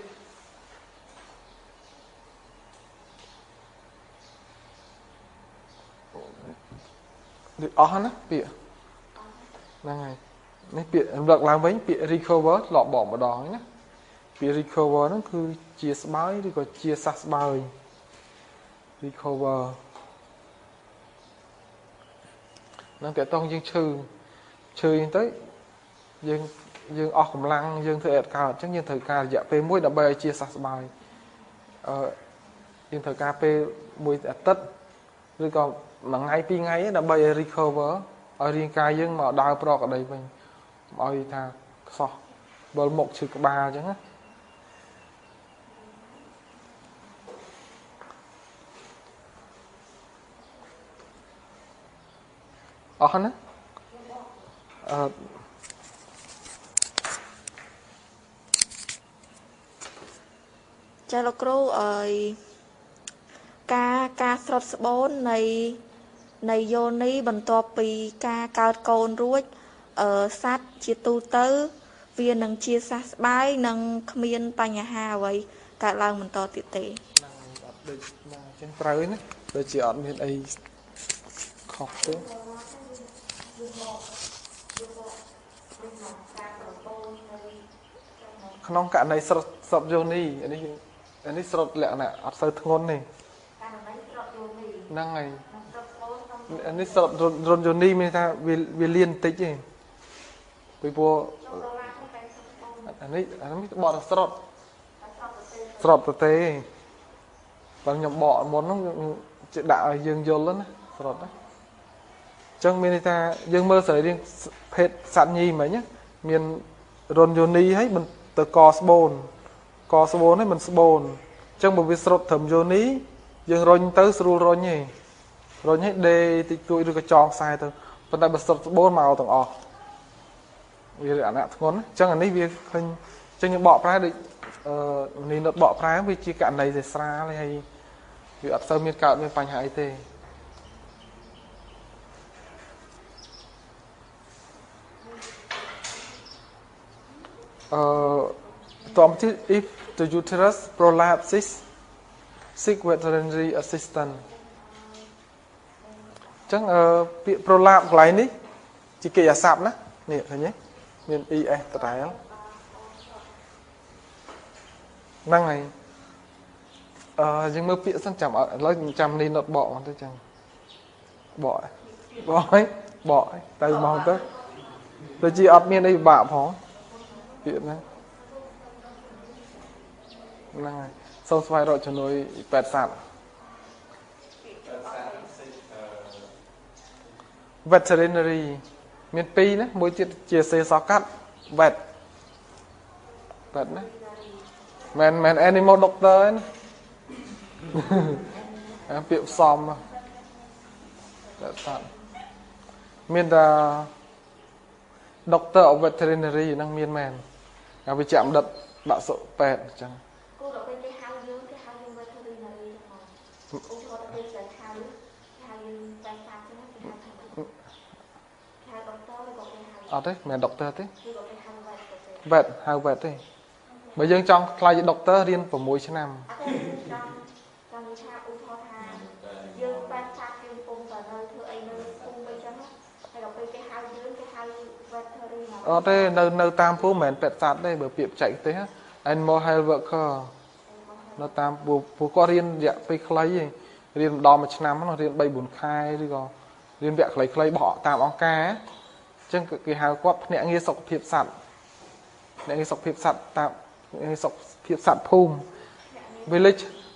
ដូចអស់ណាពាក្យហ្នឹងហើយនេះពាក្យរំលឹកឡើងវិញពាក្យ recover ធ្លាប់បកម្ដងណាពាក្យ recover ហ្នឹងគឺជាស្បើយឬក៏ជាសះស្បើយ recover ហ្នឹងតើតោះយើងឈឺឈឺហ្នឹងទៅយើងយើងអស់កម្លាំងយើងធ្វើអត់កើតអញ្ចឹងយើងត្រូវការរយៈពេលមួយដើម្បីឲ្យជាសះស្បើយអឺយើងត្រូវការពេលមួយអាទិត្យឬក៏មួយថ្ងៃពីរថ្ងៃដើម្បីឲ្យ recover ឲ្យរាងកាយយើងមកដើរប្រកដីវិញឲ្យថាខ្សោះបលមុខឈឺក្បាលអញ្ចឹងណាអស់ណាអឺ
ចាលោកគ្រូអើយការការស្រត់ស្បូននៃនៃយោនីបន្ទាប់ពីការកើតកូនរួចអឺសត្វជាទូទៅវានឹងជាសះស្បើយនិងគ្មានបញ្ហាអ្វីកើតឡើងបន្តទៀតទេ
ហ្នឹងអត់ដូចណាអញ្ចឹងត្រូវណាដូចជាអត់មានអីខុសទេក្នុងករណីស្រត់ស្រត់យោនីនេះនេះស្រត់លក្ខណៈអត់សូវធ្ងន់ទេហ្នឹងហើយនេះស្រត់រនយោនីមានថាវាលៀនបន្តិចទេពីព្រោះអានេះអានេះបកតែស្រត់ស្រត់ទៅទេបើខ្ញុំបកមុនហ្នឹងជាដាក់ឲ្យយើងយល់ណាស្រត់ណាអញ្ចឹងមានន័យថាយើងមើលសរីរាង្គភេទសត្វញីមិញមានរនយោនីហើយមិនទៅកស្បូនកស្បូនហ្នឹងមិនស្បូនអញ្ចឹងបើវាស្រត់ត្រឹមយោនី យើងរុញទៅស្រួលរុញទេរុញឲ្យដេតិចតួចឬក៏ចងខ្សែទៅប៉ុន្តែបើស្រុតស្បូនមកទាំងអស់វាអាណធ្ងន់អញ្ចឹងអានេះវាឃើញអញ្ចឹងយើងបកប្រែដូចនេះនុតបកប្រែវាជាករណីដែលស្រាលហើយវាអត់សូវមានកើតមានបញ្ហាអីទេតមទី if the uterus prolapses seek veterinary assistance អញ្ចឹងពាក្យ prolapse កន្លែងនេះជាកិរិយាសព្ទណានេះឃើញទេមាន es ដដែលហ្នឹងហើយយើងមើលពាក្យសិនចាំឥឡូវចាំនេះណុតបកមកទៅចឹងបកបកហើយបកទៅមកទៅដូចជាអត់មានអីពិបាកផងពាក្យហ្នឹងហ្នឹងហើយសូមស្វែងរកជំនួយពេទ្យសត្វ veterinary មានពីរណាមួយទៀតជាសេសកាត់ vet vet ណាមិន animal doctor ណាអាពាក្យផ្សំពេទ្យសត្វមានតែ doctor of veterinary ហ្នឹងមានមែនអាវិជ្ជបណ្ឌិតបាក់សុពេទ្យអញ្ចឹង
គូដល់ពេលគេហៅយើងគេហៅយើង veterinary ចឹងមកឧទាហរណ៍ទៅគេហៅយើងពេទ្យសត្វចឹងគេហៅថាម៉េចគេហៅ doctor ឬក៏គេហៅ
អត់ទេមិនមែន doctor ទេ
ឬក៏គេហៅ vet ទេ
vet ហៅ vet ទេបើយើងចង់ក្លាយជា doctor រៀន6ឆ្នាំ
អត់ទេចង់ចង់និយាយថាឧទាហរណ៍ថាយើងពេទ្យសត្វយើងពុំតែនៅធ្វើអីនៅភូមិអីចឹងហើយដល់ពេលគេហៅយើងគេហៅ veterinary
អត់ទេនៅតាមភូមិមិនមែនពេទ្យសត្វទេបើពាក្យបច្ចេកទេស animal health worker នៅតាមពួកគាត់រៀនរយៈពេលខ្លីឯងរៀនម្ដងមួយឆ្នាំហ្នឹងរៀន3 4ខែឬក៏រៀនវគ្គខ្លីៗបោះតាមអង្គការអញ្ចឹងគេហៅគាត់ភ្នាក់ងារសុខភាពសត្វភ្នាក់ងារសុខភាពសត្វតាមសុខភាពសត្វភូមិ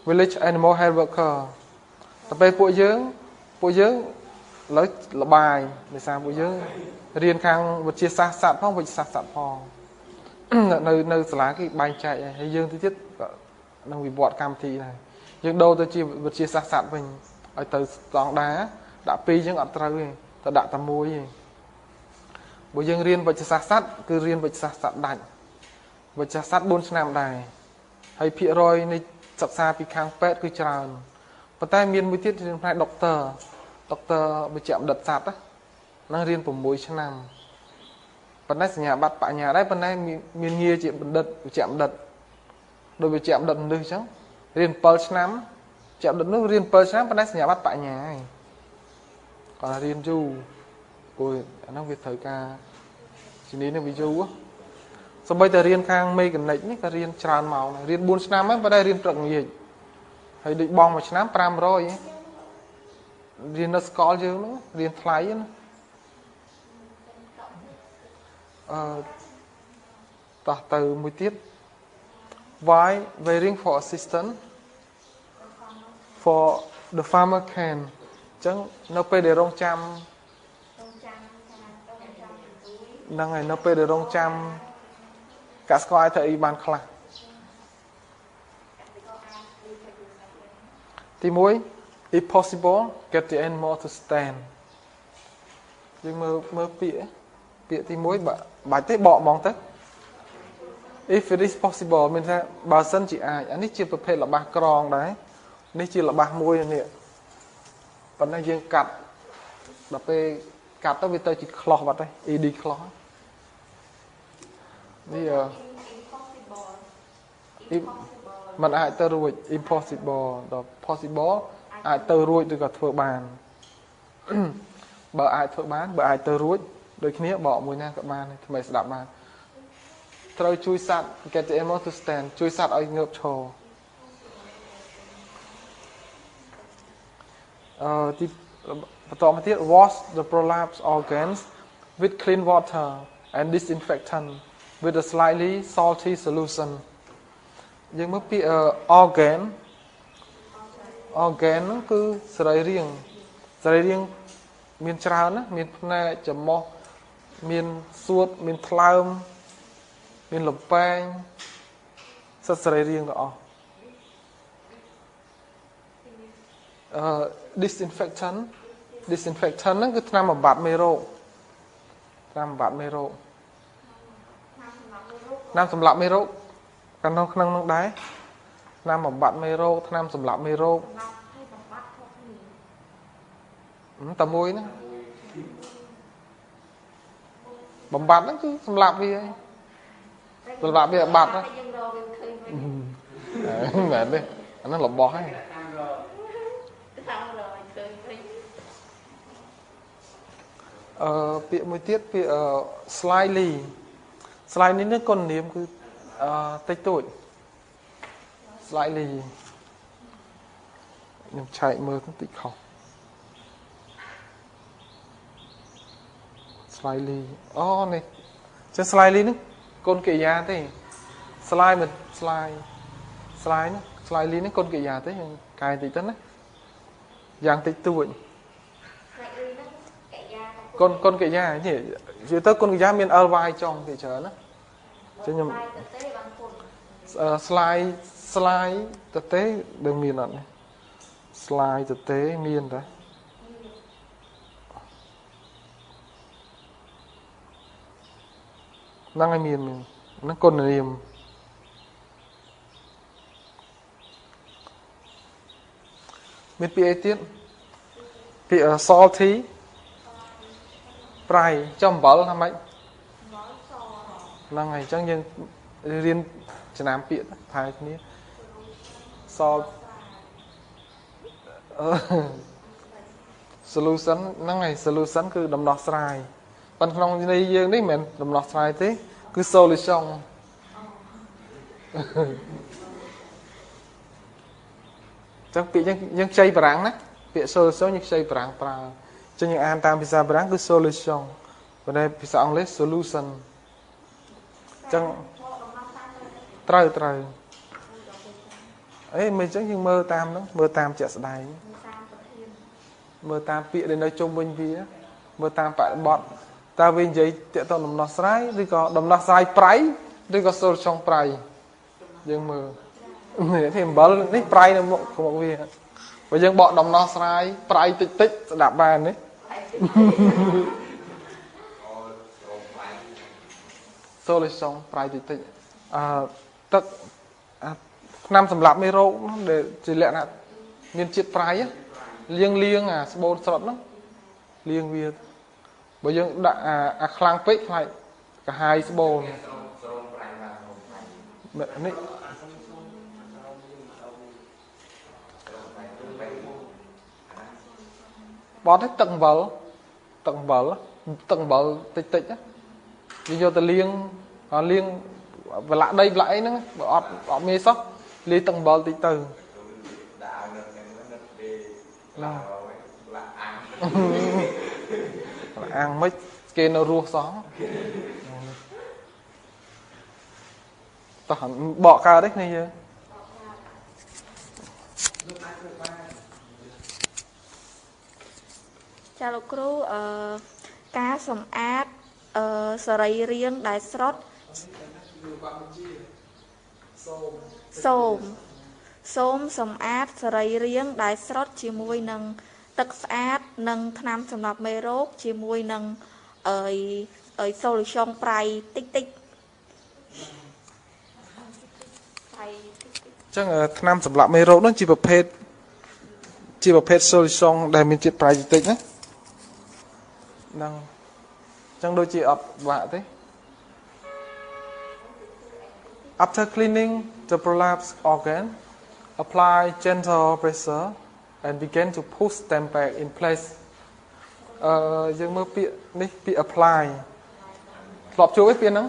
village animal health worker តែពេលពួកយើងឥឡូវលបាយដោយសារពួកយើងរៀនខាងវិទ្យាសាស្ត្រសត្វផងវិទ្យាសាស្ត្រសត្វផងនៅសាលាគេបែងចែកហើយយើងទៅទៀតនឹងវិវត្តកម្មវិធីដែរយើងដូរទៅជាវិទ្យាសាស្ត្រសត្វវិញឲ្យទៅស្តង់ដាដាក់ពីរយើងអត់ត្រូវទេតែដាក់តែមួយទេបើយើងរៀនវិទ្យាសាស្ត្រសត្វគឺរៀនវិទ្យាសាស្ត្រសត្វដាច់វិទ្យាសាស្ត្រ4ឆ្នាំដែរហើយភាគរយនៃសិក្សាពីខាងពេទ្យគឺច្រើនប៉ុន្តែមានមួយទៀតរៀនផ្នែក doctor វិជ្ជបណ្ឌិតសត្វហ្នឹងរៀន6ឆ្នាំប៉ុន្តែសញ្ញាបត្របញ្ញាដែរប៉ុន្តែមានងារជាបណ្ឌិតវិជ្ជបណ្ឌិតដោយវិជ្ជបណ្ឌិតមនុស្សអញ្ចឹងរៀន7ឆ្នាំវិជ្ជបណ្ឌិតនោះរៀន7ឆ្នាំប៉ុន្តែសញ្ញាបត្របញ្ញាឯងគាត់រៀនយូរព្រោះអាហ្នឹងវាត្រូវការជំនាញនេះវាយូរសូម្បីតែរៀនខាងមេកានិកនេះក៏រៀនច្រើនម៉ោងដែររៀន4ឆ្នាំហ្នឹងប៉ុន្តែរៀនព្រឹកល្ងាចហើយដូចបងមួយឆ្នាំ500រៀននៅសាកលយើងហ្នឹងរៀនថ្លៃណាតោះទៅមួយទៀត Why waiting for assistance for the farmer can អញ្ចឹងនៅពេលដែលរងចាំហ្នឹងហើយនៅពេលដែលរងចាំកសិករអាចធ្វើអីបានខ្លះទី1 if possible get the animal to stand យើងមើលពាក្យទី1បាច់ទេបកហ្មងទៅ if it is possible មានថាបើសិនជាអាចអានេះជាប្រភេទល្បះក្រងដែរនេះជាល្បះមួយនេះប៉ុន្តែយើងកាត់ដល់ពេលកាត់ទៅវាទៅជាក្លោះបាត់ហើយ ed ក្លោះនេះมันអាចទៅរួច impossible ដល់ possible អាចទៅរួចឬក៏ធ្វើបានបើអាចធ្វើបានបើអាចទៅរួចដូចគ្នាបកមួយណាក៏បានថ្មីស្ដាប់បានត្រូវជួយសត្វ get the animal to stand ជួយសត្វឲ្យងើបឈរទីបន្តមកទៀត wash the prolapse organs with clean water and disinfectant with a slightly salty solution យើងមើលពាក្យ organ organ ហ្នឹងគឺសរីរាង្គមានច្រើនណាមានភ្នែកច្រមុះមានសួតមានថ្លើមមានលំពែងសិតសរីរាង្គទាំងអស់ អឺ disinfectant disinfectant ហ្នឹងគឺថ្នាំបំបត្តិមេរោគថ្នាំបំបត្តិមេរោគថ្នាំសម្លាប់មេរោគកាលក្នុងនោះដែរថ្នាំបំបត្តិមេរោគថ្នាំសម្លាប់មេរោគតែមួយហ្នឹងបំបត្តិហ្នឹងគឺសម្លាប់វាហើយសម្លាប់វាឲ្យបាត់ហ្នឹងមែនទេអាហ្នឹងរបស់ហ្នឹងពាក្យមួយទៀតពាក្យ slightly slightly នេះគុណនាមគឺតិចតួច slightly ខ្ញុំឆែកមើលតិចខុស slightly អូនេះចឹង slightly នេះគុណកិរិយាទេ slide មិន slide slide នេះ slightly នេះគុណកិរិយាទេកែតិចទៅណាយ៉ាងតិចតួចគុណកិរិយានេះនិយាយទៅគុណកិរិយាមាន ly ចុងគេច្រើនណាចឹងខ្ញុំ slide slide ទៅទេដឹងមានអត់នេះ slide ទៅទេមានតាហ្នឹងហើយមានហ្នឹងគុណនាមមានពាក្យអីទៀតពាក្យ salty ប្រៃចំអំបិលថាម៉េចហ្នឹងហើយអញ្ចឹងយើងរៀនចំណាំពាក្យថែគ្នា salt solution ហ្នឹងហើយ solution គឺដំណោះស្រាយប៉ុន្តែក្នុងន័យយើងនេះមិនមែនដំណោះស្រាយទេគឺ solution ចឹងពាក្យយើងខ្ចីបារាំងណាពាក្យ solution យើងខ្ចីបារាំងប្រើចឹងយើងអានតាមភាសាបារាំងគឺ solution ប៉ុន្តែភាសាអង់គ្លេស solution ចឹងត្រូវត្រូវអេមិនចឹងយើងមើលតាមហ្នឹងមើលតាមជាក់ស្ដែងមើលតាមពាក្យដែលនៅជុំវិញវាមើលតាមបរិបទតើវានិយាយទាក់ទងដំណោះស្រាយឬក៏ដំណោះស្រាយប្រៃឬក៏ solution ប្រៃយើងមើលនេះអំបិលនេះប្រៃនៅមុខវាបើយើងបកដំណោះស្រាយប្រៃតិចតិចស្ដាប់បាននេះ solution ប្រៃតិចតិចអឺទឹកថ្នាំសម្លាប់មេរោគដែលជាលក្ខណៈមានជាតិប្រៃលាងលាងអាស្បូនស្រត់ហ្នឹងលាងវាបើយើងដាក់អាខ្លាំងពេកខ្លាចកាហាយស្បូននេះបត់ទឹកអំបិលទឹកអំបិលទឹកអំបិលតិចតិចយើងយកទៅលាងលាងប្រឡាក់ដីប្រឡាក់អីហ្នឹងបើអត់អត់មានសោះលាយទឹកអំបិលតិចទៅអាងមិនគេនៅរស់សោះតោះបកកើតទេគ្នាយើង
ចាលោកគ្រូការសម្អាតសរីរាង្គដែលស្រត់សូមសម្អាតសរីរាង្គដែលស្រត់ជាមួយនឹងទឹកស្អាតនិងថ្នាំសម្លាប់មេរោគជាមួយនឹងអី solution ប្រៃតិចតិច
ចឹងថ្នាំសម្លាប់មេរោគនោះជាប្រភេទ solution ដែលមានជាតិប្រៃតិចតិចណាហ្នឹងចឹងដូចជាអត់បាក់ទេ After cleaning the prolapsed organ, apply gentle pressure and begin to push them back in place. យើងមើលពាក្យនេះពាក្យ apply ធ្លាប់ជួបឯពាក្យហ្នឹង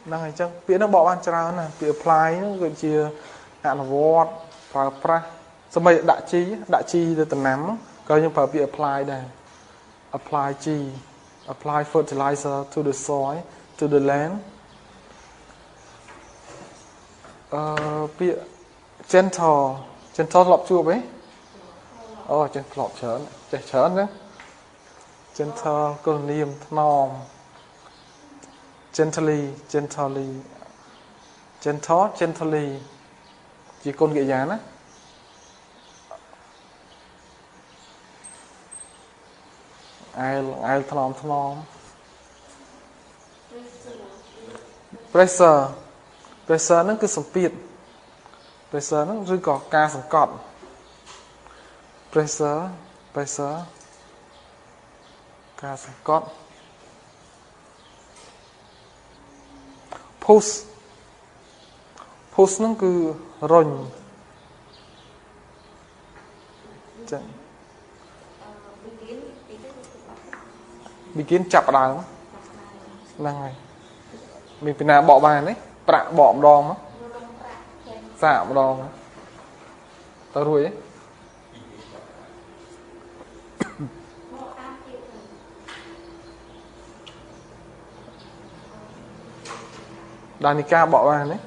ហ្នឹងហើយអញ្ចឹងពាក្យហ្នឹងបកបានច្រើនណាស់ពាក្យ apply ហ្នឹងគឺជាអនុវត្តប្រើប្រាស់សម្បីដាក់ជីដាក់ជីទៅដំណាំក៏យើងប្រើពាក្យ apply ដែរ apply ជី apply fertilizer to the soil to the land ពាក្យ gentle gentle ធ្លាប់ជួបទេអូចេះធ្លាប់ច្រើនចេះច្រើនណា gentle គុណនាមថ្នម gently gently gentle gently ជាគុណកិរិយាណា អែលអែលថ្នមថ្នម pressure pressure ហ្នឹងគឺសម្ពាធ pressure ហ្នឹងឬក៏ការសង្កត់ pressure pressure ការសង្កត់ push push ហ្នឹងគឺរុញចឹង begin ចាប់ដើមហ្នឹងហើយមានពីណាបកបានទេប្រាក់បកម្ដងមកសាកម្ដងទៅរួចទេដានិកាបកបានទេ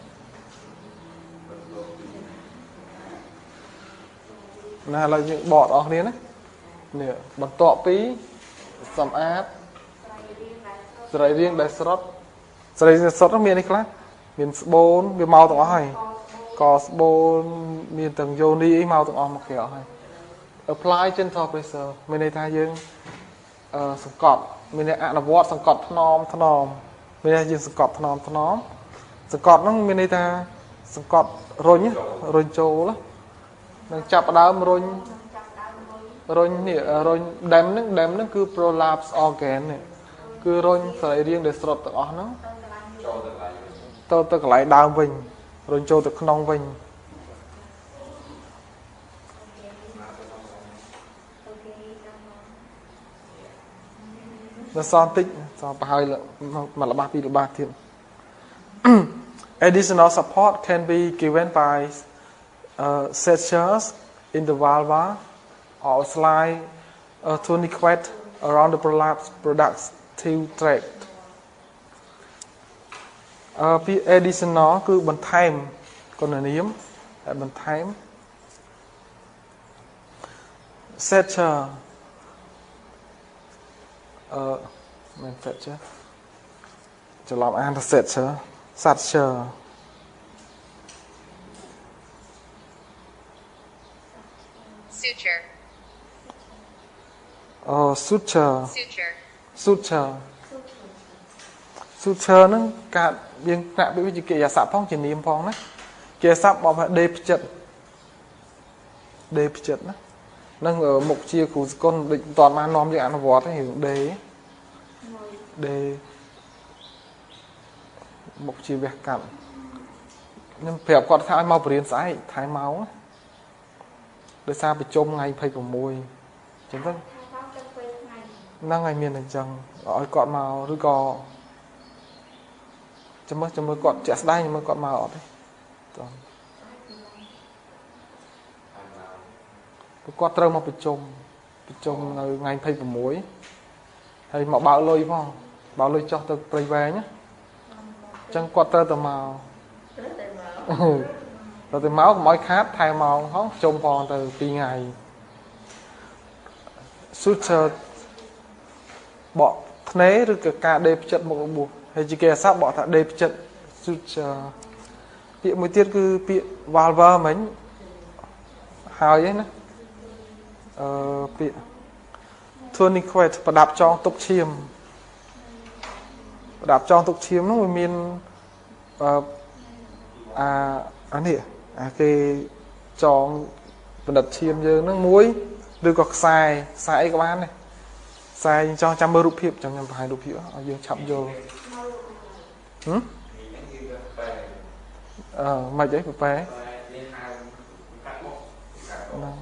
ណាឥឡូវយើងបកដល់គ្នាណានេះបន្ទាប់ពីសម្អាតសរីរាង្គដែលស្រត់សរីរាង្គស្រត់នោះមានអីខ្លះមានស្បូនវាមកទាំងអស់ហើយកស្បូនមានទាំងយោនីអីមកទាំងអស់មកគេអស់ហើយ apply gentle pressure មានន័យថាយើងសង្កត់មានន័យអនុវត្តសង្កត់ថ្នមថ្នមមានន័យយើងសង្កត់ថ្នមថ្នមសង្កត់ហ្នឹងមានន័យថាសង្កត់រុញរុញចូលនឹងចាប់ដើមរុញរុញនេះរុញដែមហ្នឹងដែមហ្នឹងគឺ prolapse organ នេះគឺរុញសរីរាង្គដែលស្រុតទាំងអស់ហ្នឹងចូលទៅកន្លែងដើមវិញរុញចូលទៅក្នុងវិញនៅសល់តិចសល់ប្រហើយមួយល្បះពីរល្បះទៀត Additional support can be given by sutures in the vulva or slide a tourniquet around the prolapse productive tract ពី additional គឺបន្ថែមគុណនាមតែបន្ថែម suture មិន suture ច្រឡំអានថា suture suture
suture
suture suture suture ហ្នឹងការយើងថ្នាក់វាជាកិរិយាសព្ទផងជានាមផងណាកិរិយាសព្ទបកថាដេផ្ចិតដេផ្ចិតណានឹងមុខជាគ្រូសកលដូចមិនតាន់បាននាំយើងអនុវត្តទេរឿងដេដេមុខជាវះកាត់ខ្ញុំប្រាប់គាត់ថាឲ្យមកបរៀនស្អែកថែម៉ោងដោយសារប្រជុំថ្ងៃ26ចឹងទៅហ្នឹងហើយមានអញ្ចឹងឲ្យគាត់មកឬក៏ចាំមើលគាត់ជាក់ស្ដែងមើលគាត់មកអត់ទេតោះគាត់ត្រូវមកប្រជុំនៅថ្ងៃ26ហើយមកបើកលុយផងបើកលុយចុះទៅព្រៃវែងណាអញ្ចឹងគាត់ត្រូវតែមកត្រូវតែមកកុំឲ្យខាតថែម៉ោងផងជុំផងទៅ2ថ្ងៃ suture បកធ្នេឬក៏ការដេផ្ចិតមុខរបួសហើយជាគេអាស័ព្ទបកថាដេផ្ចិត suture ពាក្យមួយទៀតគឺពាក្យ valve មិញហើយឯណាពាក្យ tourniquet ប្រដាប់ចងទុកឈាមប្រដាប់ចងទុកឈាមនោះវាមានអានេះអាគេចងបណ្ឌិតឈាមយើងហ្នឹងមួយឬក៏ខ្សែខ្សែអីក៏បានដែរខ្សែយើងចង់ចាំមើលរូបភាពចាំខ្ញុំបង្ហាញរូបភាពឲ្យយើងឆាប់យល់មិនអីប៉ែហ្នឹង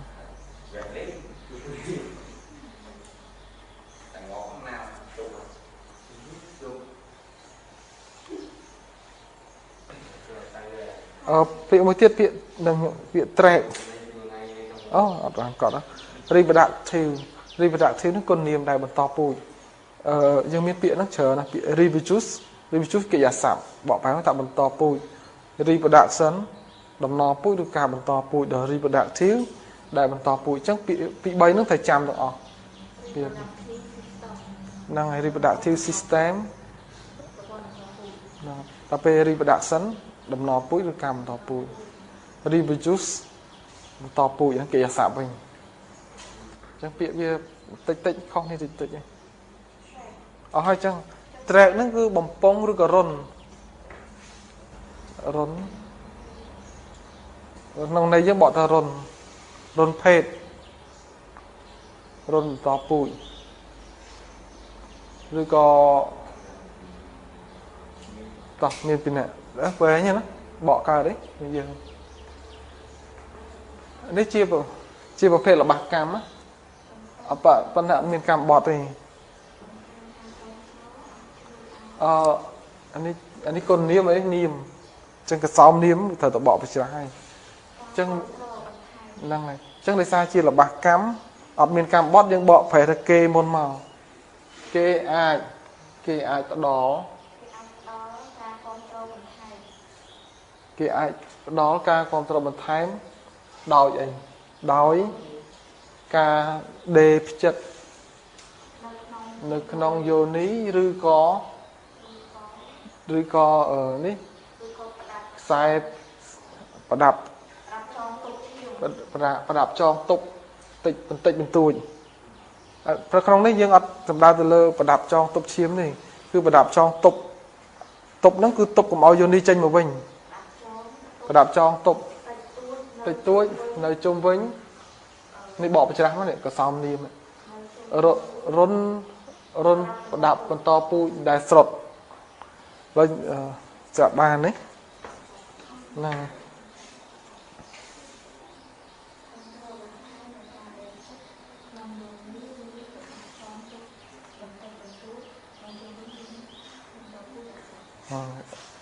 ពាក្យមួយទៀតពាក្យនឹងពាក្យត្រែកអូអត់បានកត់ reproductive reproductive ហ្នឹងគុណនាមដែលបន្តពូជយើងមានពាក្យហ្នឹងច្រើនណាស់ពាក្យ reproduce reproduce កិរិយាសព្ទបកប្រែថាបន្តពូជ reproduction ដំណពូជឬការបន្តពូជដល់ reproductive ដែលបន្តពូជអញ្ចឹងពាក្យពី3ហ្នឹងត្រូវចាំទាំងអស់ពាក្យហ្នឹងហើយ reproductive system ហ្នឹងដល់ពេល reproduction ដំណពូជឬការបន្តពូជ reproduce បន្តពូជហ្នឹងកិរិយាសព្ទវិញអញ្ចឹងពាក្យវាតិចតិចខុសនេះតិចតិច អស់ហើយចឹង track ហ្នឹងគឺបំពង់ឬក៏រុនរុនក្នុងន័យយើងបកថារុនរុនភេទរុនបន្តពូជឬក៏តោះមានពីអ្នកវែងណាបកកើតទេយើងនេះជាប្រភេទរបស់កម្មអបប៉ុន្តែអត់មានកម្មបត់ទេអអានេះគុណនាមអីនាមចឹងកសោមនាមត្រូវតែបកប្រច្រាស់ហើយចឹងហ្នឹងហើយចឹងដោយសារជារបស់កម្មអត់មានកម្មបត់យើងបកប្រែទៅគេមុនមកគេអាចផ្ដល់គេអាចផ្ដល់ការគ្រប់គ្រងបន្ថែមដោយអីដោយការដេផ្ចិតនៅក្នុងយោនីឬក៏នេះខ្សែប្រដាប់ប្រដាប់ចងទប់តិចបន្តិចបន្តួចព្រោះក្នុងនេះយើងអត់សំដៅទៅលើប្រដាប់ចងទប់ឈាមនេះគឺប្រដាប់ចងទប់ទប់ហ្នឹងគឺទប់កុំឲ្យយោនីចេញមកវិញប្រដាប់ចងទប់តិចតួចនៅជុំវិញនេះបកប្រច្រាស់មកនេះកសោមនាមរុនប្រដាប់បន្តពូជដែលស្រុតហើយចាក់បាននេះណា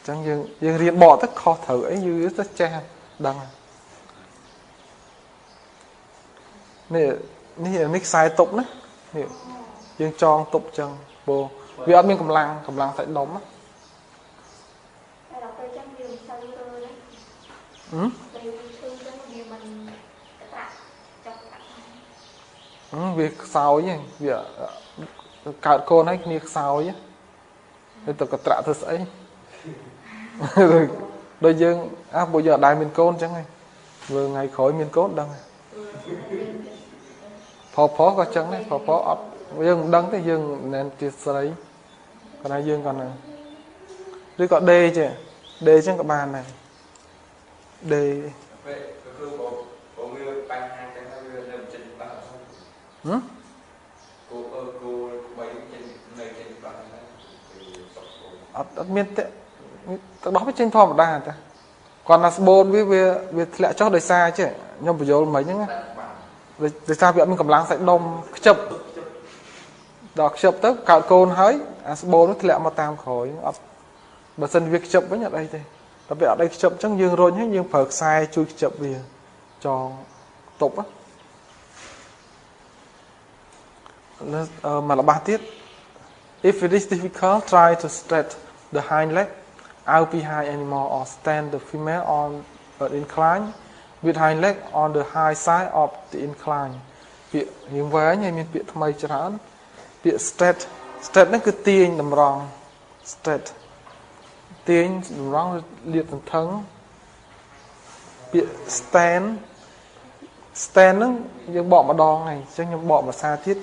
ចឹងយើងរៀនបកទៅខុសត្រូវអីយូរទៅចេះដឹងនេះខ្សែទប់ណានេះយើងចងទប់ចឹងព្រោះវាអត់មានកម្លាំងសាច់ដុំណា
តែដល់ពេលចឹងវាមិនសូវរើណាពេលឈឺចឹងវាមិនត្រាក់ចុះត្រាក់
វាខ្សោយហ្នឹងវាកើតកូនហើយគ្នាខ្សោយហើយទៅកត្រាក់ធ្វើស្អីដូចយើងអាពួកយើងអត់ដែលមានកូនចឹងហីមើលថ្ងៃក្រោយមានកូនដឹងផក៏ចឹងដែរផអត់យើងមិនដឹងទេយើងមិនមែនជាស្រីគាត់ថាយើងគាត់ណាឬក៏ដេចេះដេចឹងក៏បានដែរដេ
ពេលគ្រូបងវាបញ្ហាចឹងហើយវានៅចេញបាក់ហ៎គោគោបីចេញនៅចេញបាក់ហ្នឹង
អត់មានទេទឹកដោះវាចេញធម្មតាតាគាត់ណាស្បូនវាធ្លាក់ចុះដោយសារចេះខ្ញុំបញ្យល់មិញហ្នឹងណាដោយសារវាអត់មានកម្លាំងសាច់ដុំខ្ជិបដល់ខ្ជិបទៅកើតកូនហើយអាស្បូននោះធ្លាក់មកតាមក្រោយអត់បើសិនវាខ្ជិបវិញអត់អីទេតែវាអត់អីខ្ជិបអញ្ចឹងយើងរុញហើយយើងប្រើខ្សែជួយខ្ជិបវាចងទប់មករបស់ទៀត If it is difficult try to stretch the hind leg out behind animal or stand the female on an incline with hind leg on the high side of the incline ពាក្យរៀងវែងហើយមានពាក្យថ្មីច្រើនពាក្យ stretch stretch ហ្នឹងគឺទាញតម្រង់ stretch ទាញតម្រង់លាតសន្ធឹងពាក្យ stand stand ហ្នឹងយើងបកម្ដងហើយអញ្ចឹងខ្ញុំបកភាសាទៀត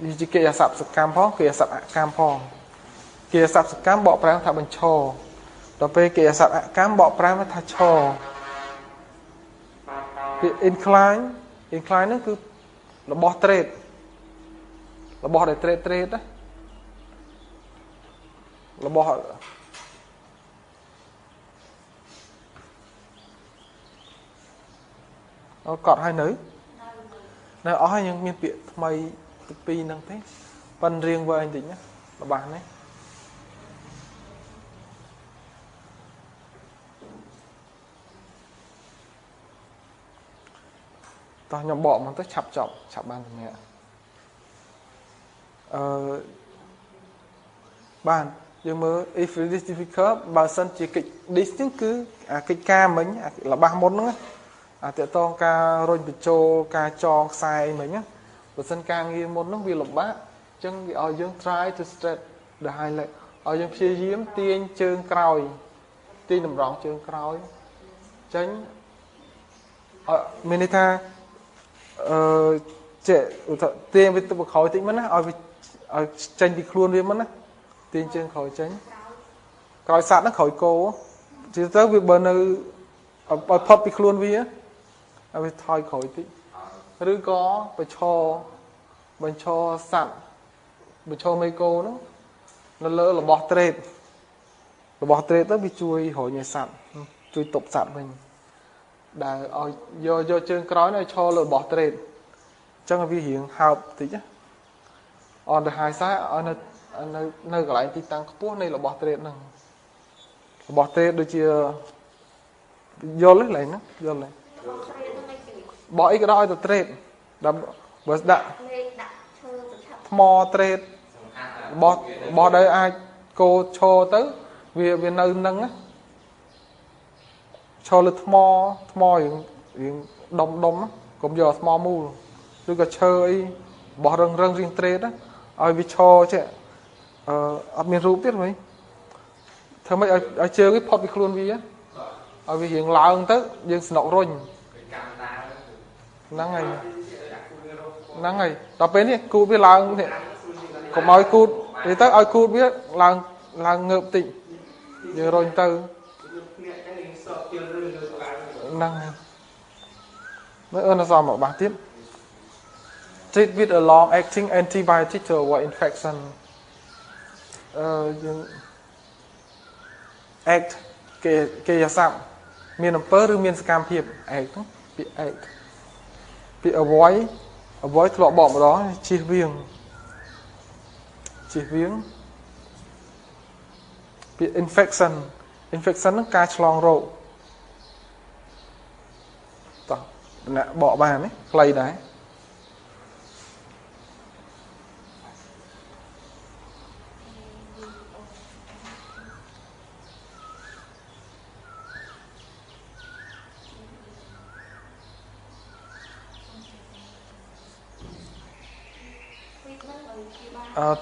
វាជាកិរិយាសព្ទសកម្មផងកិរិយាសព្ទអកម្មផងកិរិយាសព្ទសកម្មបកប្រែថាបញ្ឈរដល់ពេលកិរិយាសព្ទអកម្មបកប្រែថាឈរពាក្យ incline incline ហ្នឹងគឺរបស់ trade របស់ដែល trade trade ណារបស់អូកត់ហើយនៅអស់ហើយយើងមានពាក្យថ្មីទី2ហ្នឹងទេប៉ិនរៀងវែងតិចណារបស់នេះតោះខ្ញុំបកមកទៅឆាប់ចប់ឆាប់បានសម្រាប់បានយើងមើល if it is difficult បើសិនជាកិច្ច this ហ្នឹងគឺអាកិច្ចការមិញរបស់មុនហ្នឹងអាតកតងការរុញបញ្ចូលការចងខ្សែអីមិញណាបើសិនការងារមុនហ្នឹងវាលំបាកអញ្ចឹងវាឲ្យយើង try to stretch the hind leg ឲ្យយើងព្យាយាមទាញជើងក្រោយទាញតម្រង់ជើងក្រោយចេញមានន័យថាចេះទាញវាទៅក្រោយតិចមកណាឲ្យវា ឲ្យចេញពីខ្លួនវាមកណាទាញជើងក្រោយចេញក្រោយសត្វហ្នឹងក្រោយគោជាទៅវាបើនៅឲ្យផុតពីខ្លួនវាឲ្យវាថយក្រោយតិចឬក៏បញ្ឈរសត្វបញ្ឈរមេគោហ្នឹងនៅលើរបស់ត្រេតទៅវាជួយរុញឲ្យសត្វជួយទប់សត្វវិញដែលឲ្យយកជើងក្រោយឲ្យឈរលើរបស់ត្រេតអញ្ចឹងវារៀងហើបតិចណា on the high side ឲ្យនៅកន្លែងទីតាំងខ្ពស់នៃរបស់ត្រេតហ្នឹងរបស់ត្រេតដូចជាយល់ទេកន្លែងហ្នឹងយល់ទេបោះអីក៏ដោយឲ្យទៅត្រេតដល់បើដាក់ថ្មត្រេតរបស់ដែលអាចគោឈរទៅវានៅនឹងណាឈរលើថ្មរៀងដុំកុំយកថ្មមូលឬក៏ឈើអីរបស់រឹងរៀងត្រេតណាឲ្យវាឈរចេះអត់មានរូបទៀតហ្មងធ្វើម៉េចឲ្យជើងវាផុតពីខ្លួនវាឲ្យវារៀងឡើងទៅយើងស្នុករុញហ្នឹងហើយដល់ពេលនេះគូតវាឡើងនេះកុំឲ្យគូតទៅឲ្យគូតវាឡើងងើបតិចយើងរុញទៅហ្នឹងហើយមើលអូនសមមកបាសទៀត Treat with a long acting antibiotic to avoid infection យើង act គេយាស័ព្ទមានអំពើឬមានសកម្មភាព act ហ្នឹងពាក្យ act ពាក្យ avoid ធ្លាប់បកម្ដងជៀសវាងពាក្យ infection ហ្នឹងការឆ្លងរោគតោះអ្នកបកបានទេខ្លីដែរ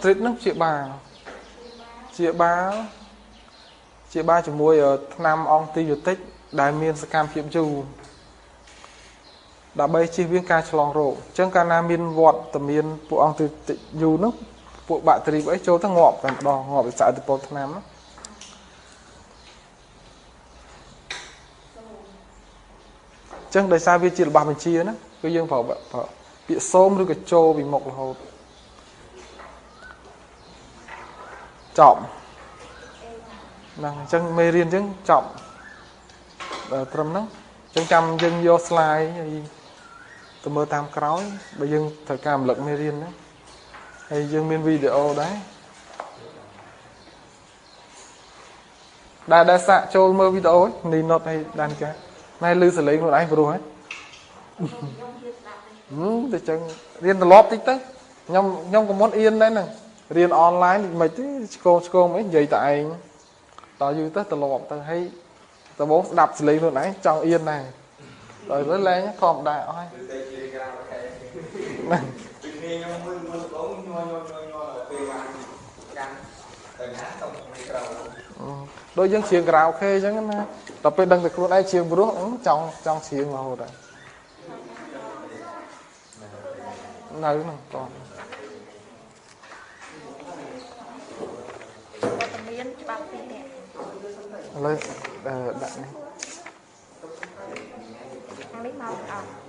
treat ហ្នឹងជាបាលជាមួយថ្នាំអង់ទីប៊ីយោទិកដែលមានសកម្មភាពយូរដើម្បីជៀសវាងការឆ្លងរោគអញ្ចឹងកាលណាមានវត្តមានពួកអង់ទីប៊ីយោទិកយូរហ្នឹងពួកបាក់តេរីអីចូលទៅងាប់តែម្ដងងាប់ដោយសារឥទ្ធិពលថ្នាំអញ្ចឹងដោយសារវាជារបស់បញ្ជាណាគឺយើងប្រើពាក្យសូមឬក៏ចូលពីមុខរហូតចប់ហ្នឹងអញ្ចឹងមេរៀនអញ្ចឹងចប់ត្រឹមហ្នឹងអញ្ចឹងចាំយើងយក slide ហើយទៅមើលតាមក្រោយបើយើងត្រូវការរំលឹកមេរៀនហ្នឹងហើយយើងមានវីដេអូដែរដែលសាកចូលមើលវីដេអូនេះណុតហើយដានចាណែឮសលេងខ្លួនឯងព្រោះហើយទៅចឹងរៀនត្រឡប់តិចទៅខ្ញុំក៏មុនអៀនដែរហ្នឹងរៀនអនឡាញមិនទេឆ្កងអីនិយាយតែឯងដល់យូរទៅត្រឡប់ទៅហើយដំបូងស្ដាប់សលេងខ្លួនឯងចង់អៀនដែរដល់ទៅលែងធម្មតាអស់ហើយ
ទៅជាក្រៅខែហ្នឹងពីគ្នាខ្ញុំមួយមុនដំបូងញ័រពេលបានកាន់ទៅណាទៅក្រៅ
ដូចយើងច្រៀងក្រៅខេអញ្ចឹងណាដល់ពេលដឹងតែខ្លួនឯងច្រៀងព្រោះចង់ច្រៀងរហូតដែរនៅហ្នឹងតោះ
ច្បាប់ពីអ្នក
ឥឡូវដាក់នេះ
នេះមកអត់